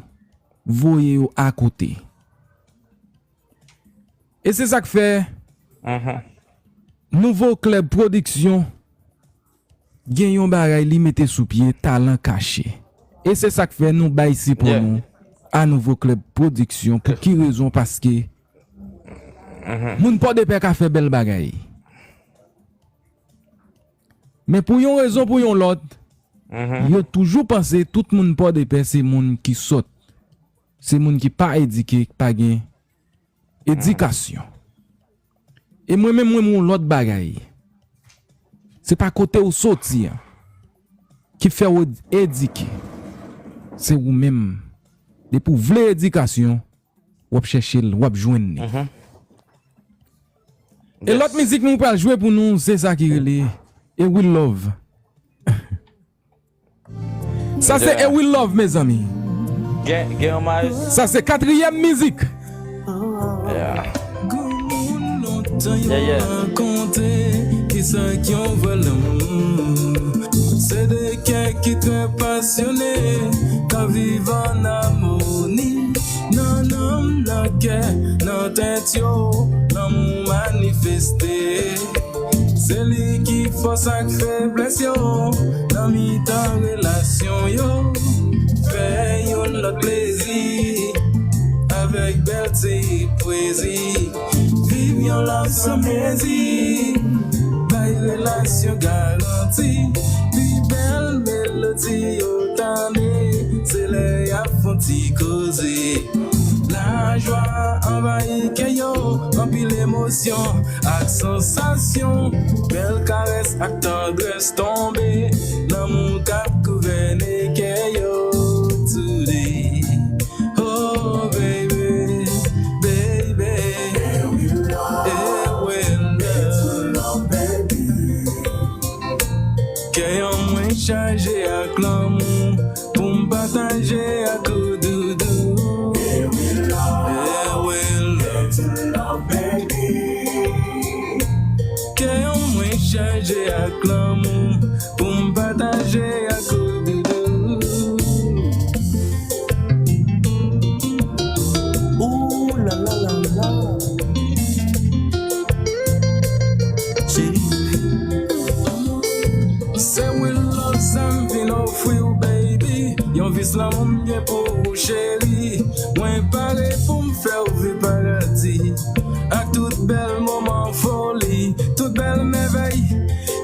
voye yo akote. E se sa k fè Nouvo Klèb Pwodiksyon gen yon bagay li mete sou pye, Talan Kache. E se sa k fè nou bay sipò nou a Nouvo Club Production. Pou ki rezon? Paske moun Pòdepè ka fè bèl bagay. Men pou yon rezon, pou yon lòt, yo toujou panse tout moun Pòdepè se moun ki sòt. Se moun ki pa edike, ki pa gen edikasyon. E mwen menm, mwen, mwen, yon lòt bagay. Se pa kote w soti an ki fè w edike. Se ou menm. Depi w vle edikasyon, w ap chèche l, w ap jwenn li. E lòt mizik nou pral jwe pou nou, se sa ki rele A Will Love. Sa se A Will Love, mezanmi. Gen, gen omaj. Sa se katriyèm mizik. Yeah. Granmoun lontan yo rakonte kisa k yon vrè lanmou. Se de kè ki trè pasyone, ka viv an amoni. Nan nanm, nan kè, nan tèt yo, lanmou manifeste. Se li ki fòs ak feblès yo nan mitan relasyon yo. Fè youn lòt plezi avèk bèlte pwezi. Viv yon love san mezi, bay relasyon garanti. Pi bèl melodi yo tande, se lè y ap fè yon ti koze. Lajwa anvayi kè yo, anpil emosyon ak sansasyon. Bèl karès ak tandrès tonbe, lanmou k ap gouvène kè yo today. Oh baby, baby, eh well, love. Kè an mwen chaje ak lanmou pou m pataje ak ou, doudou. Eh well, love. Kè an mwen chaje ak lanmou pou m pataje ak ou, doudou. Ooh la la la la. Cheri. Se real love sa m vin ofri w, baby. Yon vis lanmou m gen pou ou, cheri. Mwen pare pou m fè w viv paradi ak tout bèl moman foli, tout bèl mèvèy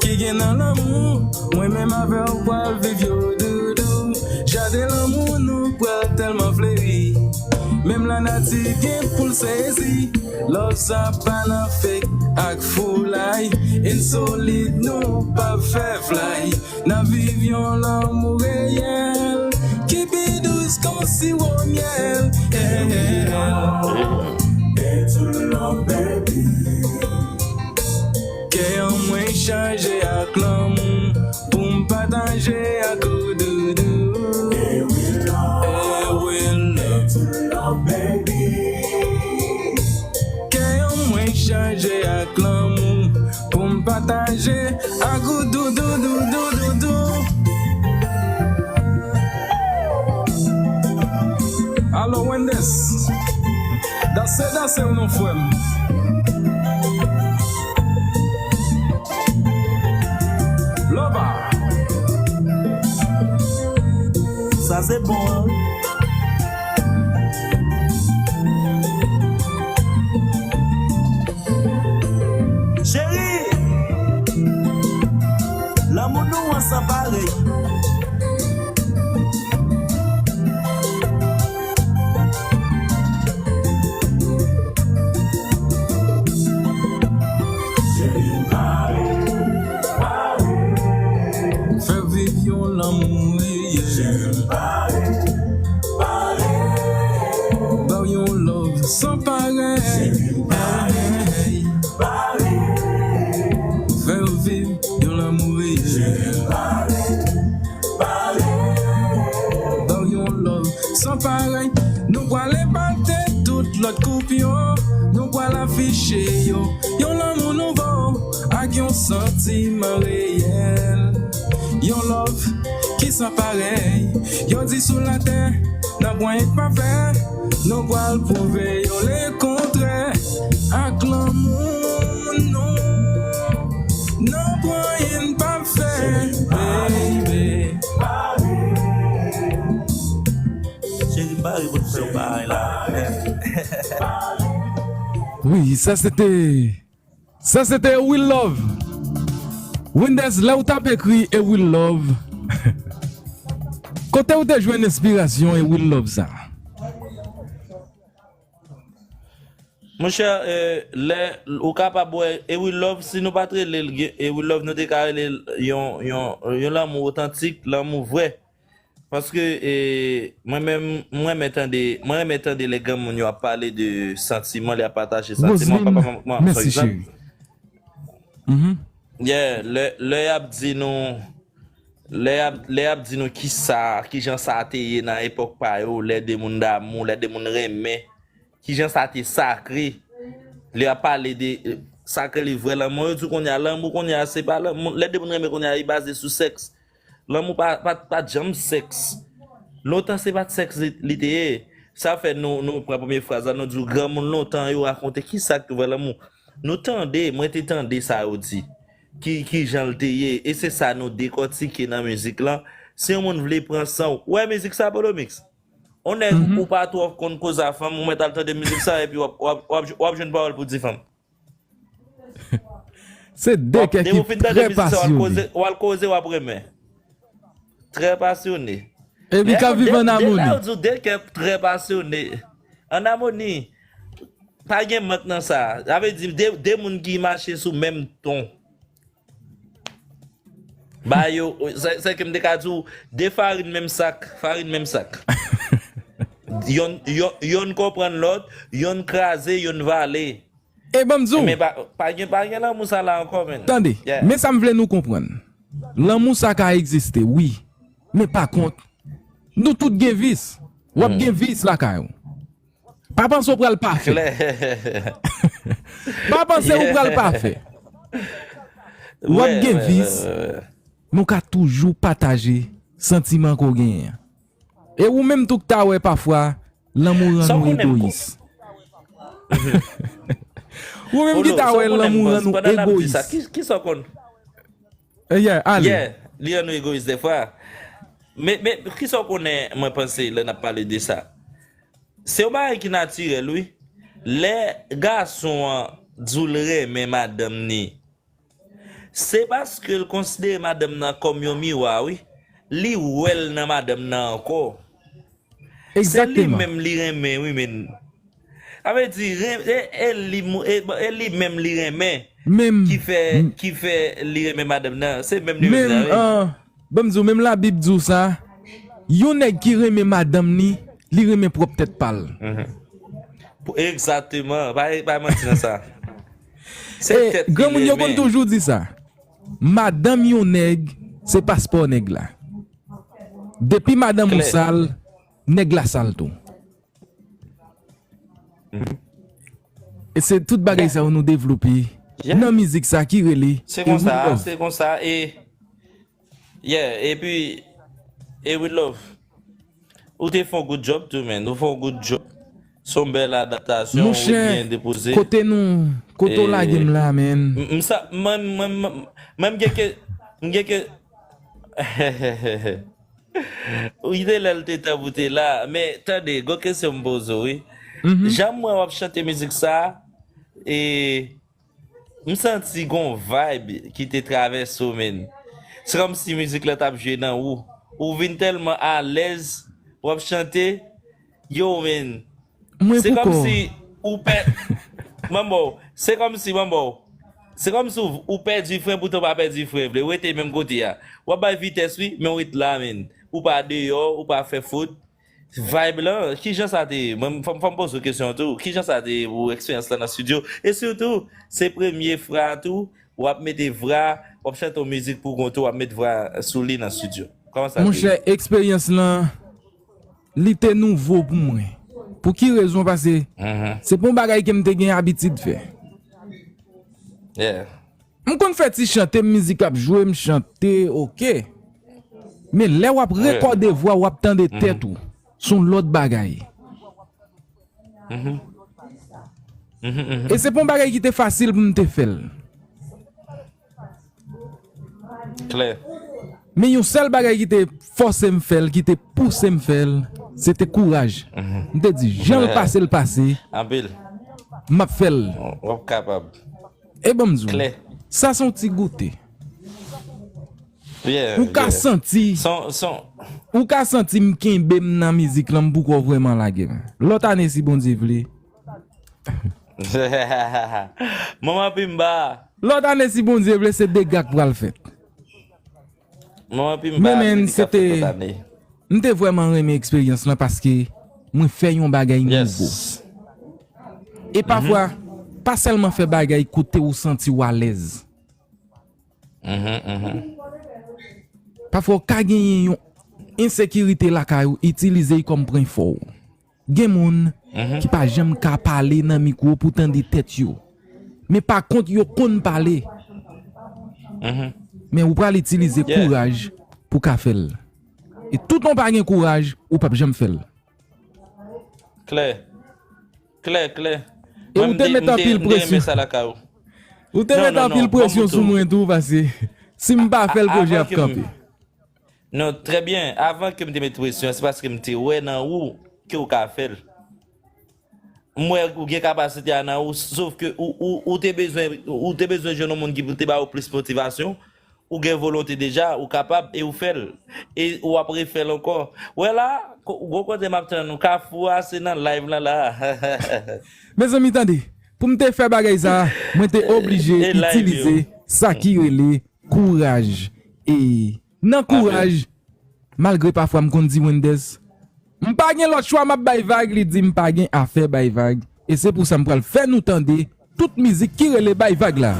ki gen nan lanmou. Mwen menm avè w pral viv yo, doudou. Jaden lanmou nou pral tèlman fleri. Menm lanati gen pou l sezi. Love sa pa nan fake ak foulay. Ensolid nou p ap fè flay. N ap viv yon lanmou reyèl ki pi dous kòm siwo myèl. Yeah. Kè an mwen chaje ak lanmou pou m pataje ak ou, doudou. Eh well, love. Kè an mwen chaje ak lanmou pou m pataje ak ou, doudou, doudou, doudou. Alo, Wendes. Danse, danse w non, frè m. Loba. Sa se bon, an. Cheri, lanmou nou an san parèy. Fè viv yon lanmou reyèl. Ba w yon love san parèy. Fè w viv yon lanmou reyèl. Ba w yon love san parèy. Nou pral enpakte tout lòt koup yo. Nou pral afiche yo yon lanmou nouvo ak yon santiman reyèl. Yon love ki san parèy. Yo di sou latè, nan pwen k pafè, nou pral pwouve yo lekontrè. Ak lanmou nou, nan pwen n pafè, baby. Wi, sa se te, sa se te A Will Love. Wenders, lè w t ap ekri A Will Love, kote w te jwenn enspirasyon A Will Love sa? Monchè, eh, lè ou kapab wè A Will Love, si nou pa t rele l A Will Love, nou te ka rele l yon, yon, yon lanmou otantik, lanmou vre. Paske eh, mwen menm, mwen renmen tande, mwen renmen tande lè granmoun yo ap pale de santiman, lè y ap pataje santiman. Papa, manman, mèsi cheri. Yeah, lè, lè y ap di nou, lè y ap, lè y ap di nou kisa, kijan sa te ye nan epòk pa yo, lè de moun damou, lè de moun renmen, kijan sa te sakre. Lè y ap pale de eh, sakre li vrè lanmou, yo di w kounye a, lanmou kounye a, se pa lanmou. Lè de moun renmen kounye a, li baze sou sèks. Lanmou pa, pa, pa t janm sèks. Lontan se pa t sèks li, li te ye. Sa fè nou, nou pran premye fraz la, nou di w granmoun lontan yo rakonte kisa k te vrè lanmou. Nou tande, mwen te tande sa yo di. Ki, ki jan l te ye. E se sa nou dekòtike nan mizik lan. Si yon moun vle pran san w, ou wè mizik sa, Polo Mix? On nèg ou pa twò konn koze a fanm, ou mèt al tande mizik sa, epi w ap, w ap, w ap, w ap jwenn pawòl pou di fanm. Se de kè ki trè pasyone. W al koze, w ap renmen. Trè pasyone. Epi k ap viv ann amoni. Deja w di w de kè trè pasyone. Ann amoni. Pa gen mank nan sa. Sa vle di de, de moun ki mache sou menm ton. Ba yo, se, se ke m te ka di w, de farin menm sak, farin menm sak. Yonn, yonn, yonn konprann lòt, yonn kraze, yonn vale. E ban m di w. Men pa, pa gen, pa gen lanmou sa la ankò, menn. Tande, men sa m vle nou konprann. Lanmou sa ka egziste, wi. Men pa kont, nou tout gen vis. W ap gen vis lakay ou. Pa panse w pral pafè. Pa panse ou pral pafè. W ap gen vis. Nou ka toujou pataje santiman ke w genyen an. E ou menm tou k ta wè pafwa lanmou rann ou egoyis. Ou menm ki ta wè lanmou rann ou egoyis. Kisa w konn? Yeah, ale. Yeah, li rann ou egoyis defwa. Men, men kisa w konnen mwen panse lè n ap pale de sa? Se yon bagay ki natirèl, wi. Lè gason an di w l renmen madanm ni, se paske l konsidere madanm nan kòm yon miwa, wi. Li wè l nan madanm nan ankò. Se li menm li renmen, wi, men. Sa vle di, e, e li, e, e li menm li renmen. Ki fè, ki fè li renmen madanm nan. Se menm li menm nan, wi. Ban m di w, menm Labib di w sa, yon nèg ki renmen madanm ni, li renmen pwòp tèt pa l. Egzakteman, pa, pa manti nan sa. Se tèt li renmen. Granmoun yo konn toujou di sa. Madanm yon nèg, se paspò nèg la. Depi madanm ou sal, nèg la sal tou. E se tout bagay sa yo nou devlope nan mizik sa ki rele Se konsa, se konsa, e Yeah, epi, e with love. Ou te fè yon good job tou, man. Ou fè yon good job. Se yon bèl adaptasyon, ou byen depoze. Kote nou, kote w lage m la, man. M sa, mwen, mwen, mwen, mwen, m gen ke, m gen ke, ou te lè l te tan pou te la. Men, tande, gon kesyon m poze w, wi. Jan m wè w ap chante mizik sa, e, M santi gon vibe ki te travèse w, man. Se kòmsi mizik la t ap jwe nan ou. Ou vin tèlman alèz, w ap chante. Yo, man. Se kòmsi ou pè, manbo, se kòmsi, manbo, se kòmsi ou, ou pèdi fren poutan w pa pèdi fren vre. Ou rete menm kote a. W ap bay vitès, wi, men w ret la, man. Ou pa deyò, ou pa fè fot. Vibe lan, kijan sa te ye? Mwen, fò m, fò m poze w kesyon an tou. Kijan sa te ye pou eksperyans lan nan estidyo? E sitou, se premye fwa tou, w ap mete vra, w ap chante yon mizik pou kont ou, w ap met vra sou li nan estidyo. Kòman sa te ye? Monchè, eksperyans lan, li te nouvo pou mwen. Pou ki rezon? Paske se pa yon bagay ke m te gen abitid fè. Yeah. M konn fè ti chante, mizik ap jwe, m chante, oke. Men lè w ap rekòde vwa, w ap tande tèt ou, se yon lòt bagay. E se pa yon bagay ki te fasil pou m te fè l. Klè. Men yon sèl bagay ki te fòse m fè l, ki te pouse m fè l, se te kouraj. M te di, jan l pase, l pase. Anpil. m ap fè l. W ap kapab. E ban m di w, sa se yon ti goute. Ou ka santi, ou ka santi m kenbe m nan mizik lan, m poko vrèman lage men. Lòt ane, si Bondye vle. Manman Pimba. Lòt ane, si Bondye vle, se dega k pral fèt. Manman Pimba, men men, se te, m te vrèman renmen eksperyans lan paske mwen fè yon bagay nouvo. E pafwa, pa sèlman fè bagay kote ou santi w alèz. Pafwa, ou ka genyen yon ensekirite lakay ou, itilize l kòm pwen fò w. Gen moun ki pa janm ka pale nan mikwo pou tande tèt yo. Men pa kont, yo konn pale. Men ou pral itilize kouraj pou ka fè l. E toutan w pa gen kouraj, ou p ap janm fè l. Klè. Klè, klè. E ou te met anpil presyon. Ou te met anpil presyon sou mwen tou, paske si m pa fè l, pwojè ap kanpe. Non, trè byen. Avan ke m te met presyon, se paske m te wè nan ou ke w ka fè l. M wè ou gen kapasite a nan ou, sof ke ou, ou, ou te bezwen, ou te bezwen jwenn yon moun ki te ba ou plis motivasyon. Ou gen volonte deja, ou kapab e ou fè l. E w ap refè l ankò. Wè la, gwo kote m ap tann ou. Kafou a, se nan live lan la. Mezanmi, tande. Pou m te fè bagay sa a, mwen te oblije itilize sa ki rele kouraj. E nan kouraj, malgre pafwa m konn di Wenders, m pa gen lòt chwa, m ap bay vag, li di m pa gen afè bay vag. E se pou sa m pral fè nou tande tout mizik ki rele bay vag la.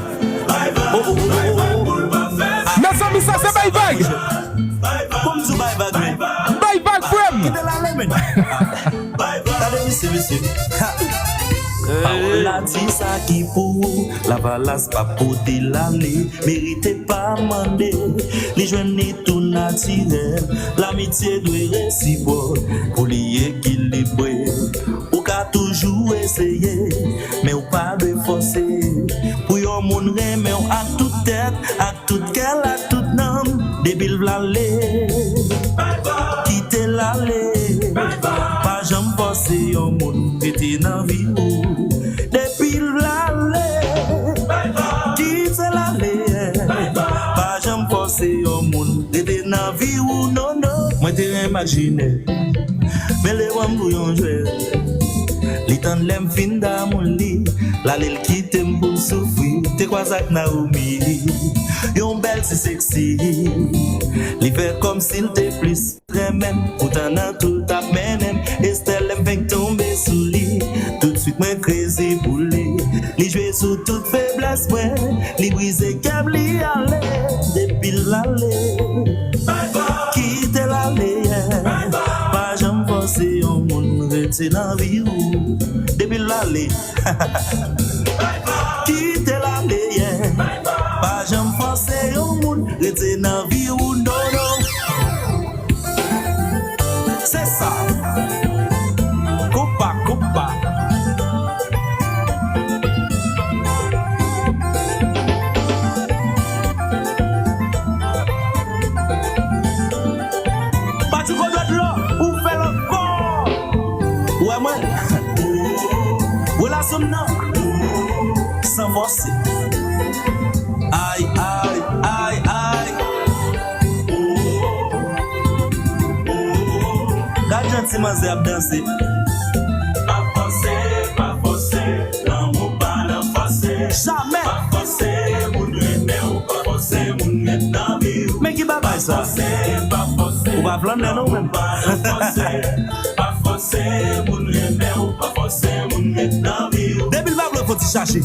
Mezanmi, sa se bay vag. Bay vag, frè m. Gade misye, mesye. Pawòl la di sa ki pou ou, lavalas pa pote l ale, merite pa mande, li jwenn li tou natirèl, lamitye dwe resipwòk, pou li ekilibre, ou ka toujou eseye, men ou pa dwe fòse, pou yon moun renmen w ak tout tèt, ak tout kè l, ak tout nanm, depi l vle ale, kite l ale. Pa janm fòse yon moun rete nan vi ou. Depi l vle ale, kite l ale. Pa janm fòse yon moun rete nan vi ou, non, non. Mwen te renmen ak Jinè, men l te pran m pou yon jwèt. Li tann lè m fin damou li, l ale l kite m pou m soufri. Te kwaze ak Naomi, yon bèl ti seksi. Li fè kòmsi l te plis renmen m, poutan nan tou l t ap mennen m. Estè, lè m fenk tonbe sou li, toutswit mwen krezi pou li. Li jwe sou tout feblès mwen, li brize kè m, li ale, depi l ale. Kite l ale, yeah. Pa janm fòse yon moun rete nan vi ou. Depi l ale, kite l ale, yeah. Pa janm fòse yon moun rete nan vi ou, non, non. Se sa. Konpa, konpa. Patchouko dwèt lò, ou fè l ankò. Ou wè mwen? Relasyon m nan, san fòse. Ay, ay, ay, ay. Gad jan ti manzè ap danse. Pa fòse, pa fòse, lanmou pa nan fòse. Jamè. Pa fòse moun renmen w, pa fòse moun ret nan vi w. Men ki bagay sa? Pa fòse, pa fòse, ou pa flannè non menm. Pa nan fòse, pa fòse moun renmen w, pa fòse moun ret nan vi w. Depi l pa vle, fò ti chache.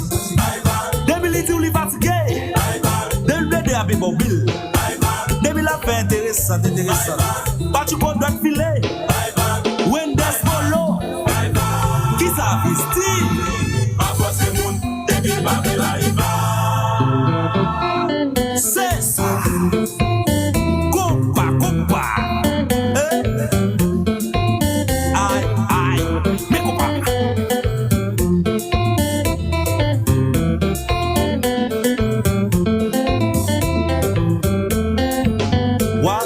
Depi li di w li fatige, depi l plede ap ba w bil, depi l ap fè enteresan, enteresan, Patchouko dwèt file, Wenders Bolo, kisa Visti? Pa fòse moun, depi l pa vle la, li pa. Se sa. Konpa, konpa. Eh. Ay, ay. Men konpa. Wa.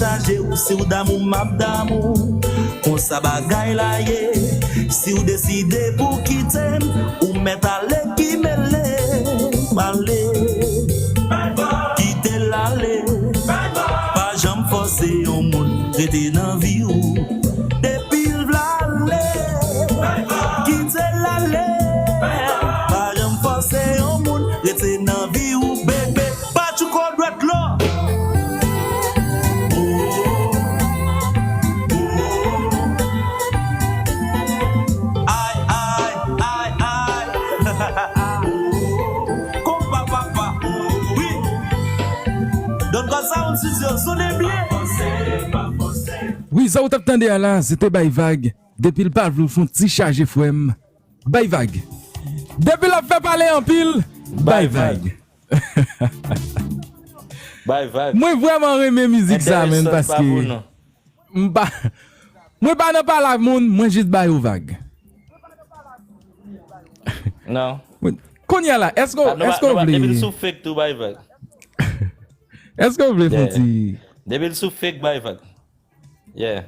Chaje w, si w damou, m ap damou. Konsa bagay la ye. Si w deside pou kite m, ou mèt ale ki mele m ale. Kite l ale. Pa janm fòse yon moun rete nan vi w. Depi l vle ale, kite l ale. Pa janm fòse yon moun rete nan vi w, bebe. Patchouko dwèt lo. Ay, ay, ay, ay. Konpa papa. Wi. Don Gold Sound Studio, sonnen byen. Wi, sa ou t ap tande a la, se te Bay Vag. Depi l pa vle w fè yon ti chaje, frè m, bay vag. Depi l ap fè pale anpil, bay vag. Bay vag. Mwen vrèman renmen mizik sa, menm, paske m pa, mwen pa nan pale ak moun, mwen jis ba yo vag. Non. Kounye a la, èske, èske w vle, depi l sou fake tou, bay vag. Èske w vle fè yon ti, depi l sou fake, bay vag. Yeah.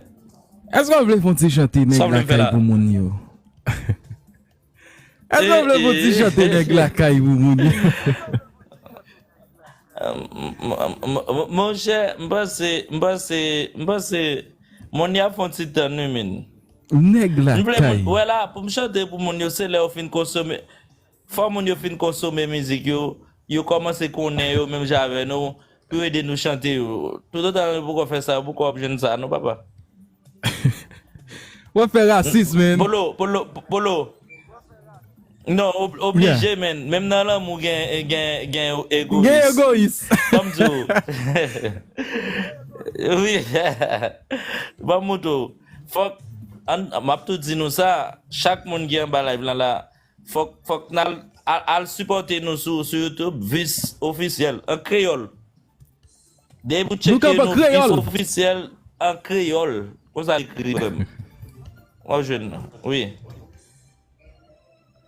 Èske w vle fè yon ti chante nèg lakay pou moun yo? Èske w vle fè yon ti chante nèg lakay pou moun yo? Monchè, m panse, m panse, m panse, moun y ap fè yon ti tann wi, men. Nèg lakay. M vle moun, wè la, pou m chante pou moun yo, se lè yo fin konsome. Fò moun yo fin konsome mizik yo, yo kòmanse konnen yo menm jan avè nou, pou yo ede nou chante yo. Toutotan yo poko fè sa, yo poko ap jwenn sa non, papa. W ap fè rasis, man. Polo, Polo, Polo. Non, ob- oblije, man. Menm nan lanmou gen, gen, gen egoyis. Gen egoyis. Ban m di w. Wi. Ban m montre w. Fòk, m ap tou di nou sa, chak moun ki anba live lan la, Fòk, fòk n al, al, al sipòte nou sou, sou YouTube, Vis Ofisyèl, an kreyòl. Depi w tcheke nou, Vis Ofisyèl, an kreyòl. Konsa l ekri, frè m. W ap jwenn nou. Wi.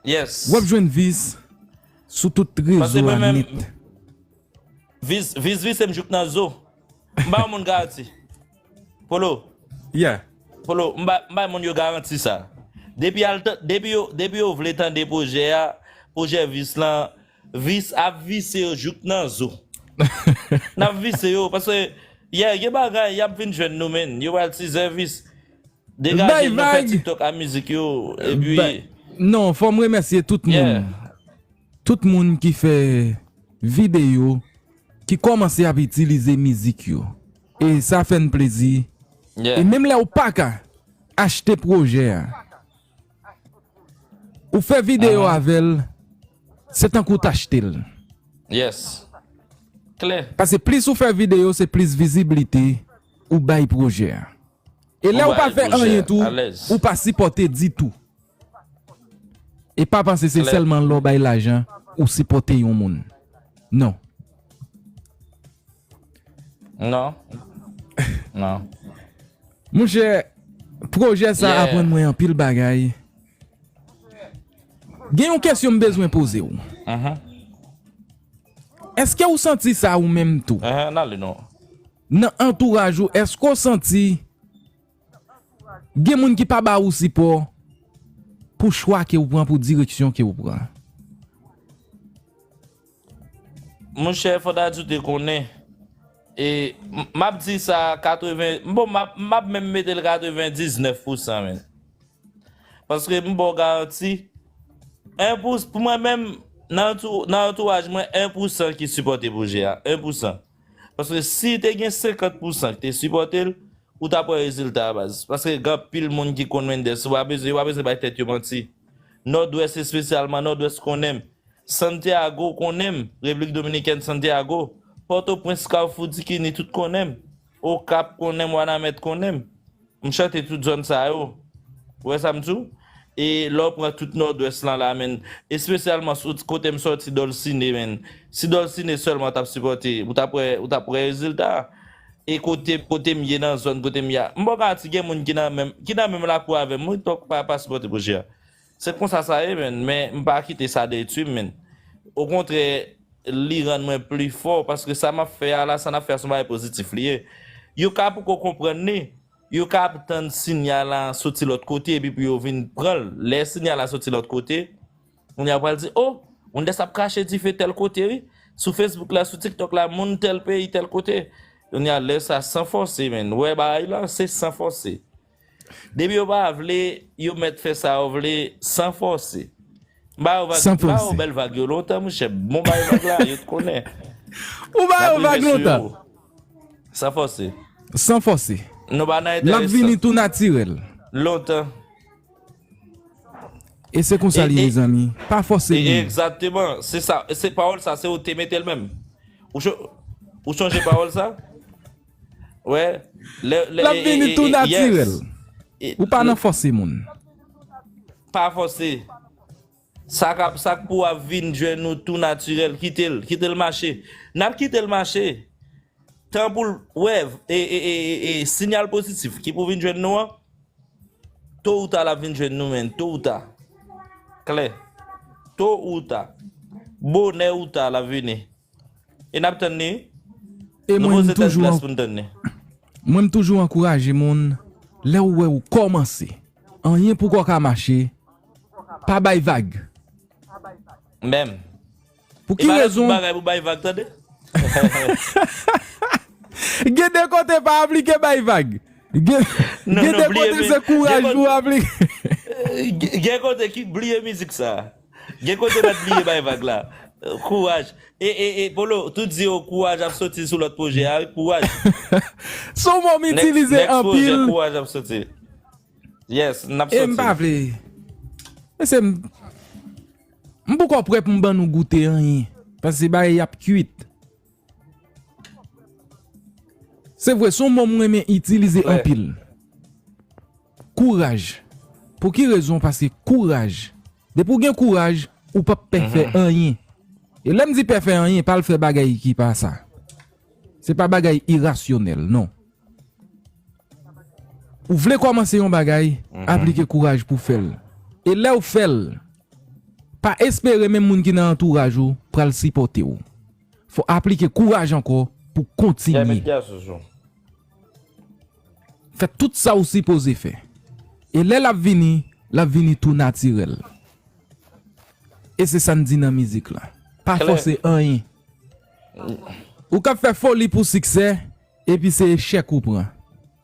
Yes. W ap jwenn Vis sou tout rezo a nèt. Vis, Vis, Vis, se m jouk nan zo. M ba yon moun garanti. Polo. Yeah. Polo, m ba, m bay moun yo garanti sa. Depi al tan- depi yo, depi yo vle tande pwojè a, pwojè Vis lan, Vis ap vise yo jouk nan zo. N ap vise yo, paske, yeah, gen bagay, y ap vin jwenn nou, men. Yo pral tizè Vis. Degaje nou fè TikTok a mizik yo, epi. Non, fò m remèsye tout moun. Yeah. Tout moun ki fè videyo, ki kòmanse ap itilize mizik yo. E sa fè n plezi. Yeah. E menm lè w pa ka achte pwojè a, ou fè videyo avè l, se tankou w t achte l. Yes. Klè. Paske plis ou fè videyo, se plis viziblite ou bay pwojè a. E lè ou pa fè anyen tou, ou pa sipòte ditou. E pa panse se sèlman lè w bay lajan ou sipòte yon moun. Non. Non. Non. Monchè, pwojè sa aprann mwen anpil bagay. Gen yon kesyon m bezwen poze w. Èske w santi sa ou menm tou? Nan antouraj ou, èske w santi gen moun ki pa ba ou sipò pou chwa ke w pran, pou direksyon ke w pran? Monchè, fò ta di w te konnen. E m ap di sa katreven, bon, m ap, m ap menm mete l katrevendiznèf pousan, men. Paske m ba w garanti, en pou, pou mwen menm, nan antou- nan antouraj mwen, en pousan ki sipòte pwojè a. En pousan. Paske si te gen senkant pousan ki te sipòte l, ou t ap wè rezilta a, baz. Paske gen anpil moun ki konn Mendès, ou pa bezwen, yo pa bezwen bay tèt yo manti. Nòdwès espesyalman, Nòdwès konnen m. Santiago konnen m, Repiblik Dominikèn, Santiago. Pòtoprens, Kafou Dikini, tout konnen m. Okap konnen m, Wanament konnen m. M chante tout zòn sa yo. Ou wè sa m di w? E lè w pran tout Nòdwès lan la, menn, espesyalman sot- kote m sòti, Dòlsine, menn. Si Dòlsine sèlman t ap sipòte, ou t ap wè, ou t ap wè rezilta. E kote, kote m ye nan zòn, kote m ye a. M ba w garanti gen moun ki nan menm, ki nan menm lakou avè m, wi, donk pa, pa sipòte pwojè a. Se konsa sa ye, menn. Men m pa kite sa detwi m, menn. Okontrè, li rann mwen pli fò, paske sa m ap fè a la, sa n ap fè a, se yon bagay pozitif li ye. Yo ka poko konprann li. Yo ka ap tann siyal la soti lòt kote epi pou yo vin pran l. Lè siyal la soti lòt kote, kounye a yo pral di, o, Wendès ap krache dife tèl kote, wi. Sou Facebook la, sou TikTok la, moun tèl peyi, tèl kote. Kounye a, lè sa, san fòse, menn. Ou wè bagay la, se san fòse. Depi yo pa vle, yo mèt fè sa yo vle, san fòse. M ba yo vag, m ba yo bèl vag yo lontan, monchè. Bon, bay vag la, yo t konnen. Ou ba yo vag lontan. San fòse. San fòse. Nou pa nan entè. L ap vini tou natirèl. Lontan. E se konsa li ye, mezanmi. Pa fòse moun. Egzakteman. Se sa. Se pawòl sa, se ou te mete l menm. Ou cho-, ou chonje pawòl sa? Wè. L ap vini tou natirèl. Ou pa nan fòse moun. Pa fòse. Sa k ap, sa k pou ap vin jwenn nou tou natirèl, kite l, kite l mache. N ap kite l mache. Tan pou l wè, e, e, e, e, e, siyal pozitif ki pou vin jwenn nou an, to ou ta l ap vin jwenn nou, menn, to ou ta. Klè. To ou ta. Bonè ou ta l ap vini. E n ap tann li. E nou mwen, poze tèt toujou glas pou n tann li. Mwen, m toujou ankouraje moun, lè w wè ou kòmanse, anyen poko ka mache, pa bay vag. Menm. Pou ki rezon? E pa lè tout bagay pou bay vag, tande? Gen de kote pa aplike bay vag. Gen, gen de kote se kouraj pou aplike. Gen, gen kote ki bliye mizik sa. Gen kote mèt bliye bay vag la. Kouraj. E, e, e, Polo, tout di yo kouraj ap soti sou lòt pwojè a, wi, kouraj. Se yon mo m itilize anpil. Kouraj ap soti. Yes, n ap soti. E m pa vle. Mesye, m, m poko prè pou m ban nou goute anyen. Paske bagay y ap kwit. Se vre, se yon mo m renmen itilize anpil. Kouraj. Pou ki rezon? Paske kouraj. Depi w gen kouraj, ou p ap pè fè anyen. E lè m di pè fè anyen, pa al fè bagay ki pa sa. Se pa bagay irasyonèl, non. Ou vle kòmanse yon bagay, aplike kouraj pou fè l. E lè w fè l, pa espere menm moun ki nan antouraj ou pral sipòte w. Fò aplike kouraj ankò pou kontinye. Fè tout sa ou sipoze fè. E lè l ap vini, l ap vini tou natirèl. E se sa n di nan mizik la. Pa fòse anyen. Ou k ap fè foli pou siksè, epi se echèk ou pran.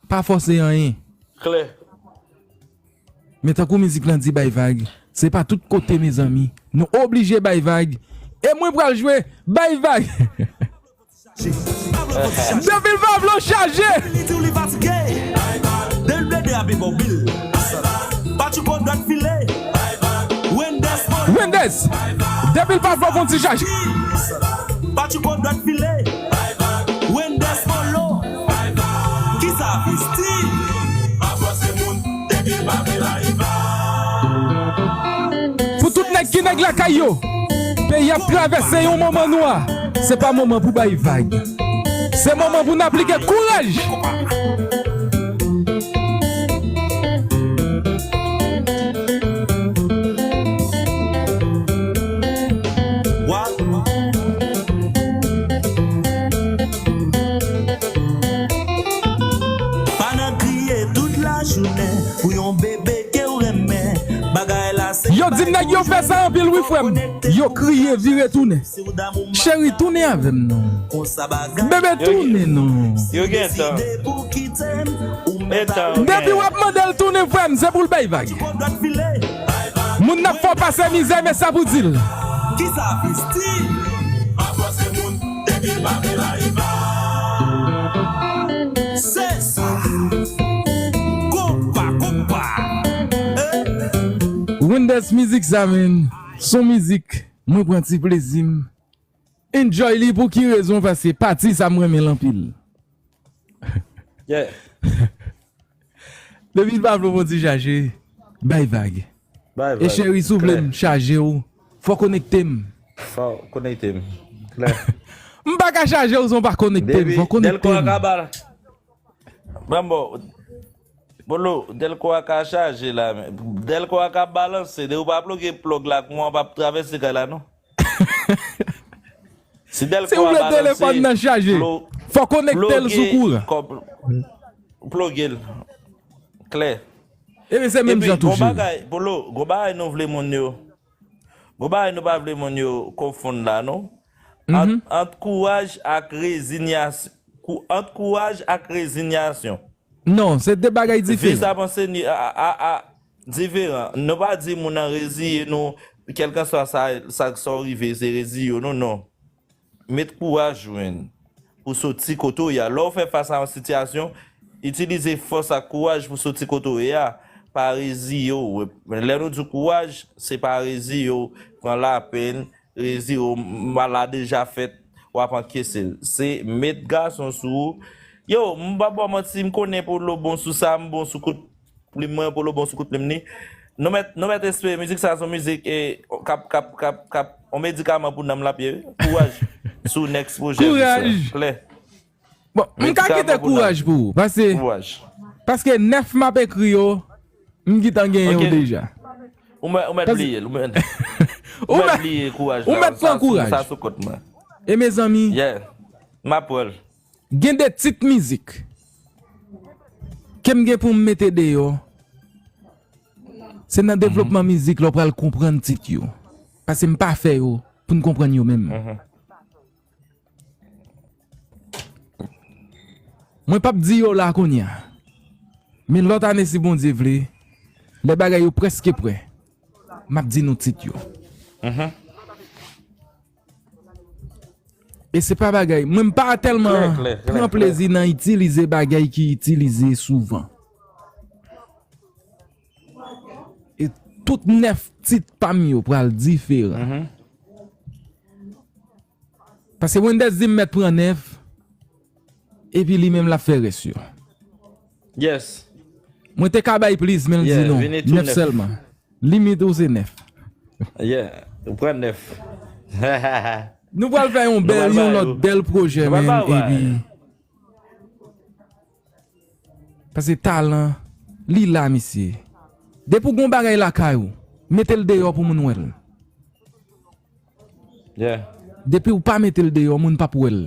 Pa fòse anyen. Klè. Men tankou mizik lan di bay vag, se pa tout kote, mezanmi. Nou oblije bay vag. E mwen pral jwe bay vag. Depi l pa vle w chaje. Li di w li fatige. Depi l plede ap viv on bil. Patchouko dwèt file. Wendès. Wendès. Depi l pa vle w fè on ti chaje. Patchouko dwèt file. Wendès Polo. Kisa Fisti? Pou tout nèg ki nèg lakay yo, peyi ap travèse yon moman nwa. Se pa moman pou bay vag. Se moman pou n aplike kouraj. Pa nan kriye tout lajounen pou yon bebe ke w renmen. Bagay la se. Yo di m nèg yo fè sa anpil wi, frè m. Yo kriye, vire tounen. Cheri, tounen avè m non. Bebe, tounen non. Yo gentan. Depi w ap mande l tounen, frè m, se pou l bay vag. Moun nan fò pase mizè, men sa pou di l. Kisa Fisti? Se sa. Konpa, konpa. Wendès, mizik sa, menn. Se yon mizik mwen pran ti plezi m. Enjoy li pou ki rezon? Paske pati sa m renmen l anpil. Depi l pa vle w fè on ti chaje, bay vag. E cheri, si w vle m chaje w, fò konekte m. Fò konekte m. Klè. M pa ka chaje w si w pa konekte m. Fò konekte m. Ban m ba w. Polo, dèlko a ka chaje la, men. Dèlko a ka balanse. Depi w pa ploge plòg la, kouran p ap travèse kay la, non. Si dèlko a balanse, telefòn nan chaje, fò konekte l sou kouran. Ploge, kò-, Ploge l. Klè. Ebyen, se menm jan tou, cheri. Epi, gon bagay, Polo, gon bagay nou vle moun yo. Gon bagay nou pa vle moun yo konfonn la, non. Ant, ant kouraj ak rezinyasyon. Kou, ant kouraj ak rezinyasyon. Non, se de bagay diferan. Vi sa panse ni a, a, a, a, diferan. Nou pa di moun nan reziye nou, kèlkanswa sa, sa, sa w rive, se reziye w, non, non. Met kouraj jwenn pou soti kote w ye a. Lè w fè fas a yon sitiyasyon, itilize fòs ak kouraj pou soti kote w ye a. Pa reziye w. Lè nou di kouraj, se pa reziye w, pran lapenn, reziye w, mal la deja fèt, w ap ankese l. Se met gason sou ou. Yo, m pa ba w manti, m konnen Polo bon sou sa, m bon sou kout plim mwen, Polo bon sou kout plim li. Nou mèt, nou mèt espere mizik sa se yon mizik, e, k ap, k ap, k ap, k ap, yon medikaman pou nanm l ap ye, wi. Kouraj sou next pwojè, kouraj. Klè. Bon, m ka kite kouraj pou ou, paske, paske nèf m ap ekri yo, m gentan genyen yo deja. Ou mèt, ou mèt bliye l, ou mèt, ou mèt bliye kouraj la, ou mèt pran kouraj. Sa sou kont mwen. E mezanmi, yeah, m ap pran l. Gen de tit mizik ke m gen pou m mete deyò. Se nan devlopman mizik la w pral konprann tit yo. Paske m pa fè yo pou n konprann yo menm. Mwen p ap di yo la kounye a. Men lòt ane, si Bondye vle, lè bagay yo prèske prè, m ap di nou tit yo. E se pa bagay, mwen m pa tèlman pran plezi nan itilize bagay ki itilize souvan. E tout nèf tit pa m yo pral diferan. Paske Wenders di m mèt pran nèf, epi li menm l ap fè rès yo. Yes. Mwen te ka bay plis, men l di non, nèf sèlman. Limit ou se nèf. Yeah, ou pran nèf. Nou pral fè yon bèl, yon lòt bèl pwojè, men, epi. Paske talan, li la, mesye. Depi w gon bagay lakay ou, mete l deyò pou moun wè l. Yeah. Depi w pa mete l deyò, moun p ap wè l.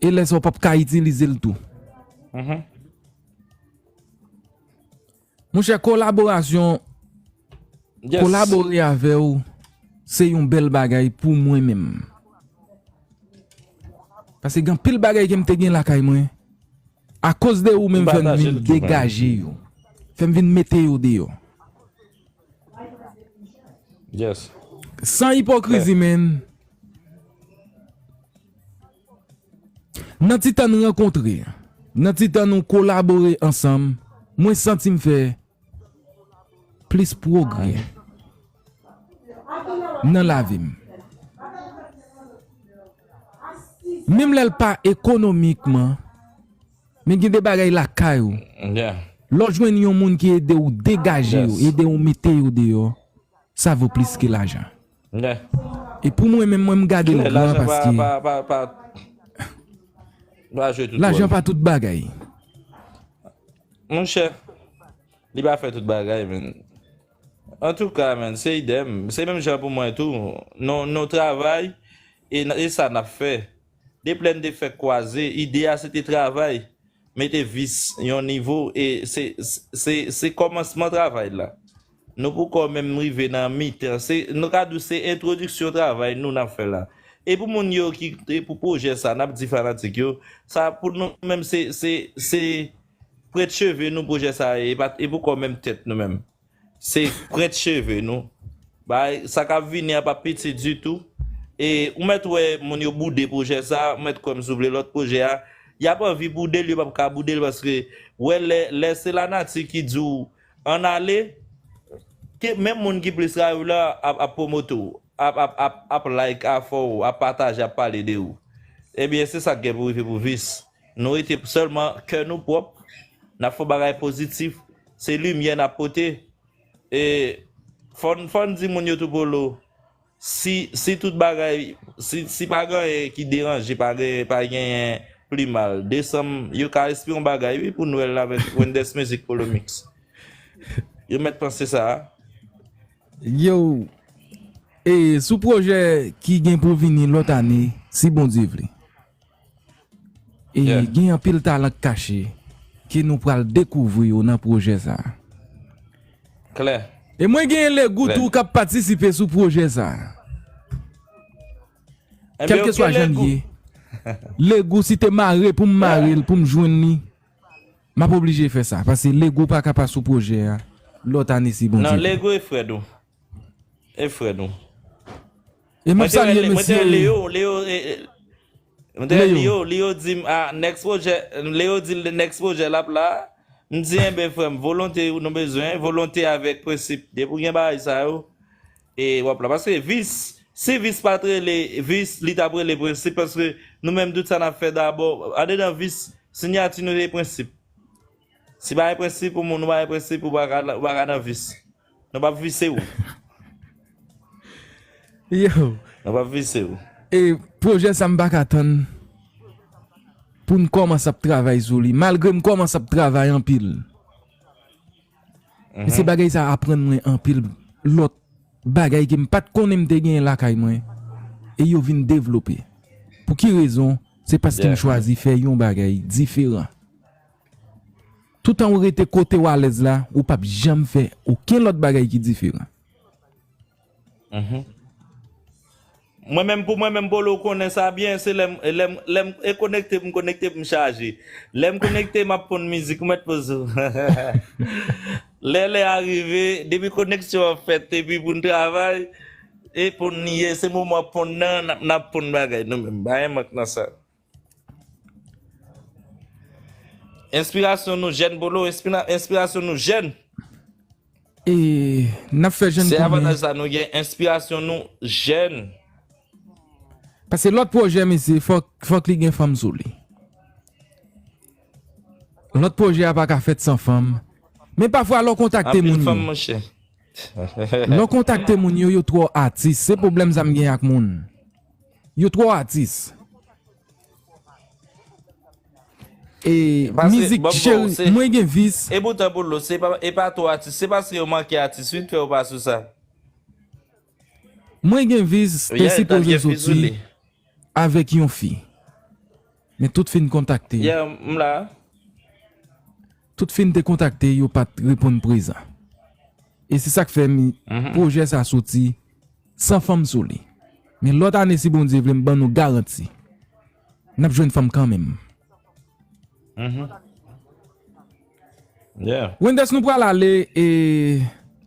E lè sa w p ap ka itilize l tou. Monchè, kolaborasyon, kolabore avè w, se yon bèl bagay pou mwen menm. Paske gen anpil bagay ke m te gen lakay mwen, akoz de ou menm fè m vin degaje yo. Fè m vin mete yo deyò. Yes. San ipokrizi, men. Nan ti tan n rankontre, nan ti tan nou kolabore ansanm, mwen santi m fè plis pwogrè nan lavi m. Menm lè l pa ekonomikman, men gen de bagay lakay ou. Yeah. Lè w jwenn yon moun ki ede w degaje yo, ede w mete yo deyò, sa vo plis ke lajan. E pou mwen menm, mwen m gade l gran paske lajan pa tout bagay. Monchè, li pa fè tout bagay, men. Antouka, men, se idèm. Se menm jan pou mwen tou. Nou, nou travay e, e sa n ap fè. De plè n te fè kwaze, ide a se te travay. Mete vis yon nivo, e se, se, se kòmansman travay la. Nou poko menm rive nan mitan. Se, nou ka di w se entwodiksyon travay nou n ap fè la. E pou moun yo ki, e pou pwojè sa, n ap di fanatik yo, sa pou nou menm se, se, se prèt cheve nou pwojè sa ye, e pa, e poko menm tèt nou menm. Se prèt cheve nou. Bay, sa k ap vini an p ap piti ditou. E ou mèt wè moun yo boude pwojè sa, ou mèt kwè m si w vle lòt pwojè a, y ap anvi boude l, yo p ap ka boude l paske wè lè, lè se lanati ki di w ann ale, ke menm moun ki plis rayi w la ap, ap pwomote w, ap, ap, ap, ap like afè w, ap pataje, ap pale de ou. Ebyen, se sa k gen pou rive pou Vis. Nou rete sèlman kè nou pwòp, n ap fè bagay pozitif, se limyè n ap pote. E fò n, fò n di moun yo tou Polo, si, si tout bagay, si, si pa gen anyen ki deranje, pa gen, pa genyen pli mal. Desanm, yo ka espere yon bagay, wi, pou Nwèl la avèk Wenders Music Polo Mix. Yo mèt panse sa a. Yo, e sou pwojè ki gen pou vini lòt ane, si Bondye vle. E gen anpil talan k kache ke nou pral dekouvri yo nan pwojè sa a. Klè. E mwen genyen Legou tou k ap patisipe sou pwojè sa a. Kèlkeswa jan l ye, Legou, si te mare pou m mare l, pou m jwenn li, m ap oblije fè sa. Paske Legou pa ka pa sou pwojè a lòt ane si Bondye vle. Non, Legou e frè nou. E frè nou. E m ap salye mesye Leo, Leo, e, e, mwen te wè Leo, Leo di m, ah, next projè, Leo di l next projè l ap la. M di, enben, frè m, volonte nou bezwen, volonte avèk prensip. Depi w gen bagay sa yo, e w ap la. Paske vis, si vis pa t rele vis, li t ap rele prensip, paske nou menm tout sa n ap fè dabò, andedan vis, siyati nou se prensip. Si pa gen prensip, ou moun, ou pa gen prensip, ou pa ka, ou pa ka nan vis. Nou p ap vise w. Yo. Nou p ap vise w. E pwojè sa m pa ka tann pou n kòmanse ap travay sou li. Malgre m kòmanse ap travay anpil. Men se bagay sa aprann mwen anpil lòt bagay ke m pa t konnen m te genyen lakay mwen. E yo vin devlope. Pou ki rezon? Se paske m chwazi fè yon bagay diferan. Toutan ou rete kote w alèz la, ou p ap janm fè okenn lòt bagay ki diferan. Mwen menm, pou mwen menm, Polo, w konnen sa byen, se lè m, lè m, lè m e konekte, m konekte pou m chaje. Lè m konekte, m ap ponn mizik, ou mèt poze w. Lè lè a rive, depi koneksyon an fèt, epi pou n travay, e ponn li ye, se moman ponn nan, n ap, n ap ponn bagay, nou menm, pa gen mank nan sa. Enspirasyon nou jèn, Polo, enspira-, enspirasyon nou jèn. E n ap fè jèn konnen. Se avantaj sa nou gen, enspirasyon nou jèn. Paske lòt pwojè, mesye, fòk, fòk li gen fanm sou li. Lòt pwojè a pa ka fèt san fanm. Men pafwa, lè w kontakte moun yo. Anpil fanm, monchè. Lè w kontakte moun yo, yo twò atis. Se pwoblèm sa m gen ak moun. Yo twò atis. E mizik cheri, mwen gen vis. E poutan, Polo, se pa, e pa twò atis, se paske yo manke atis wi k fè yo pa sou sa. Mwen gen vis te sipoze soti avèk yon fi. Men tout fi n kontakte. Yeah, m la. Tout fi n te kontakte, yo pa t reponn prezan. E se sa k fè m, pwojè sa soti san fanm sou li. Men lòt ane, si Bondye vle, m ban nou garanti. N ap jwenn fanm kanmenm. Wendes, nou pral ale, e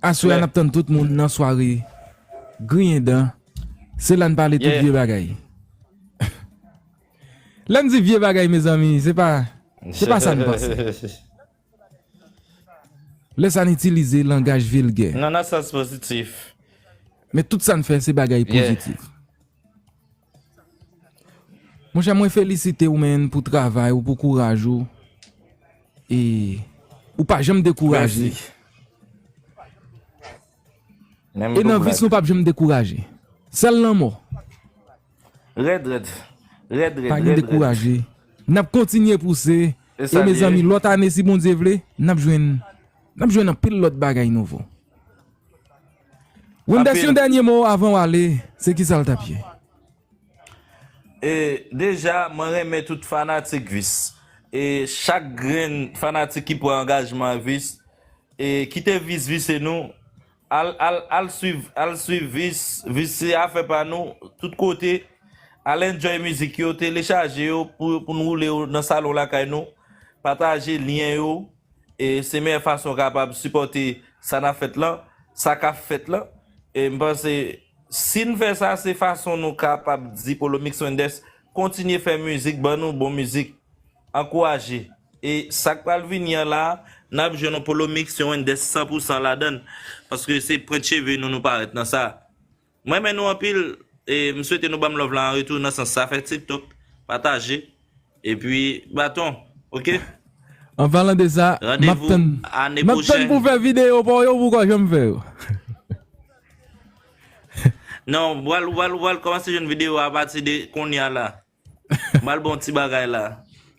aswè a n ap tann tout moun nan sware griyen dan. Se la n pale tout vye bagay. Lè n di vye bagay, mezanmi, se pa, se pa sa n panse. Lè sa n itilize langaj vilgè. Nan, nan sans pozitif. Men tout sa n fè, se bagay pozitif. Monchè, mwen felisite w, menn, pou travay ou, pou kouraj ou. E ou pa janm dekouraje. E nan vis, nou p ap janm dekouraje. Sèl lanmò. Rèd, rèd. Rèd, rèd, rèd, rèd. Pa gen dekouraje. N ap kontinye pouse. E mezanmi, lòt ane, si Bondye vle, n ap jwenn, n ap jwenn anpil lòt bagay nouvo. Wendes, yon dènye mo avan w ale, se kisa l t ap ye? E deja, mwen renmen tout fanatik Vis. E chak grenn fanatik ki pran angajman ak Vis, e kite Vis vise nou, al, al, al swiv, al swiv Vis, Vis se afè pa nou, tout kote, al enjoy mizik yo, telechaje yo pou, pou n woule yo nan salon lakay nou, pataje lyen yo, e se meyè fason w kapab sipòte sa n ap fèt lan, sa k ap fèt lan. E m panse, si n fè sa, se fason nou kapab di Polo Mix Wendes kontinye fè mizik, ban nou bon mizik, ankouraje. E sa k pral vini an la, n ap jwenn yon Polo Mix, yon Wendes san pou san ladan l. Paske se pwent cheve nou, nou parèt nan sa. Mwen renmen nou anpil, e m swete nou ban m love la an retou, nan sans sa, fè TikTok, pataje, epi baton, oke? An palan de sa, m ap tann, m ap tann pou fè videyo pa w yo, pou w pa janm fè yo. Non, w pral, w pral, w pral kòmanse jwenn videyo a pati de kounye a la. M pral ba w ti bagay la.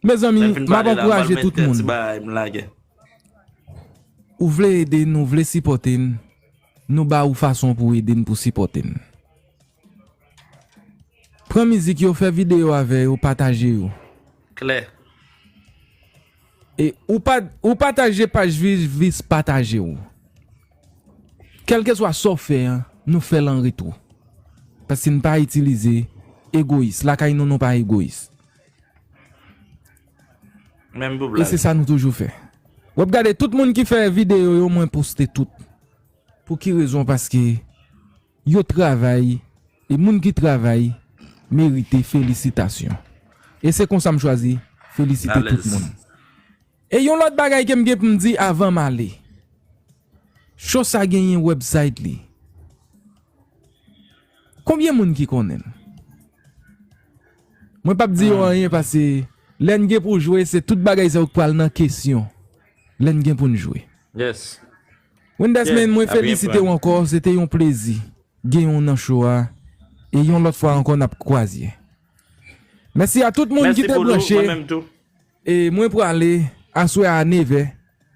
Mezanmi, m ap ankouraje tout moun. Ou vle ede n, ou vle sipòte n, nou ba ou fason pou w ede n, pou sipòte n. Pran mizik yo, fè videyo avè yo, pataje yo. Klè. E ou pa ou pataje paj Vivis pataje w. Kèlkeswa sa w fè an, nou fè l an retou. Paske n pa itilize egoyis. Lakay nou, nou pa egoyis. Menm pou E se blag. Sa nou toujou fè. W ap gade tout moun ki fè videyo yo, mwen poste tout. Pou ki rezon? Paske yo travay, e moun ki travay merite felisitasyon. E se konsa m chwazi felisite tout Alèz. Moun. E yon lòt bagay ke m gen pou m di avan m ale. Cho sa genyen website li. Konbyen moun ki konnen l? Mwen p ap di yo anyen paske lè n gen pou jwe, se tout bagay sa yo k pral nan kesyon. Lè n gen pou n jwe. Yes. Wendesman, Yeah, mwen ap gen felisite w pwen. Ankò, se te yon plezi gen yon nan cho a. E yon lòt fwa ankò, n ap kwaze. Mèsi a tout moun Mèsi ki te Polo, branche. Mwen menm tou. E mwen prale aswè a nevè,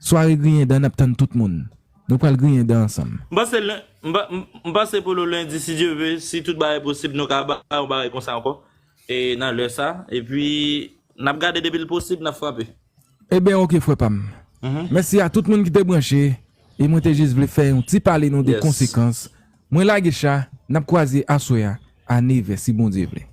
sware griyen dan, n ap tann tout moun. Nou pral griyen dan ansanm. M panse len- m pa- m- m panse Polo lendi, si Dye vle, si tout bagay posib, nou ka ba yon bagay konsa ankò. E nan lè sa. Epi, n ap gade depi l posib, n ap frape. Ebyen, oke, frè pa m. Mèsi a tout moun ki te branche. E mwen te jis vle fè yon ti pale nou de Yes. Konsekans. Mwen lage cha, n ap kwaze aswè a, a nevè, si Bondye vle.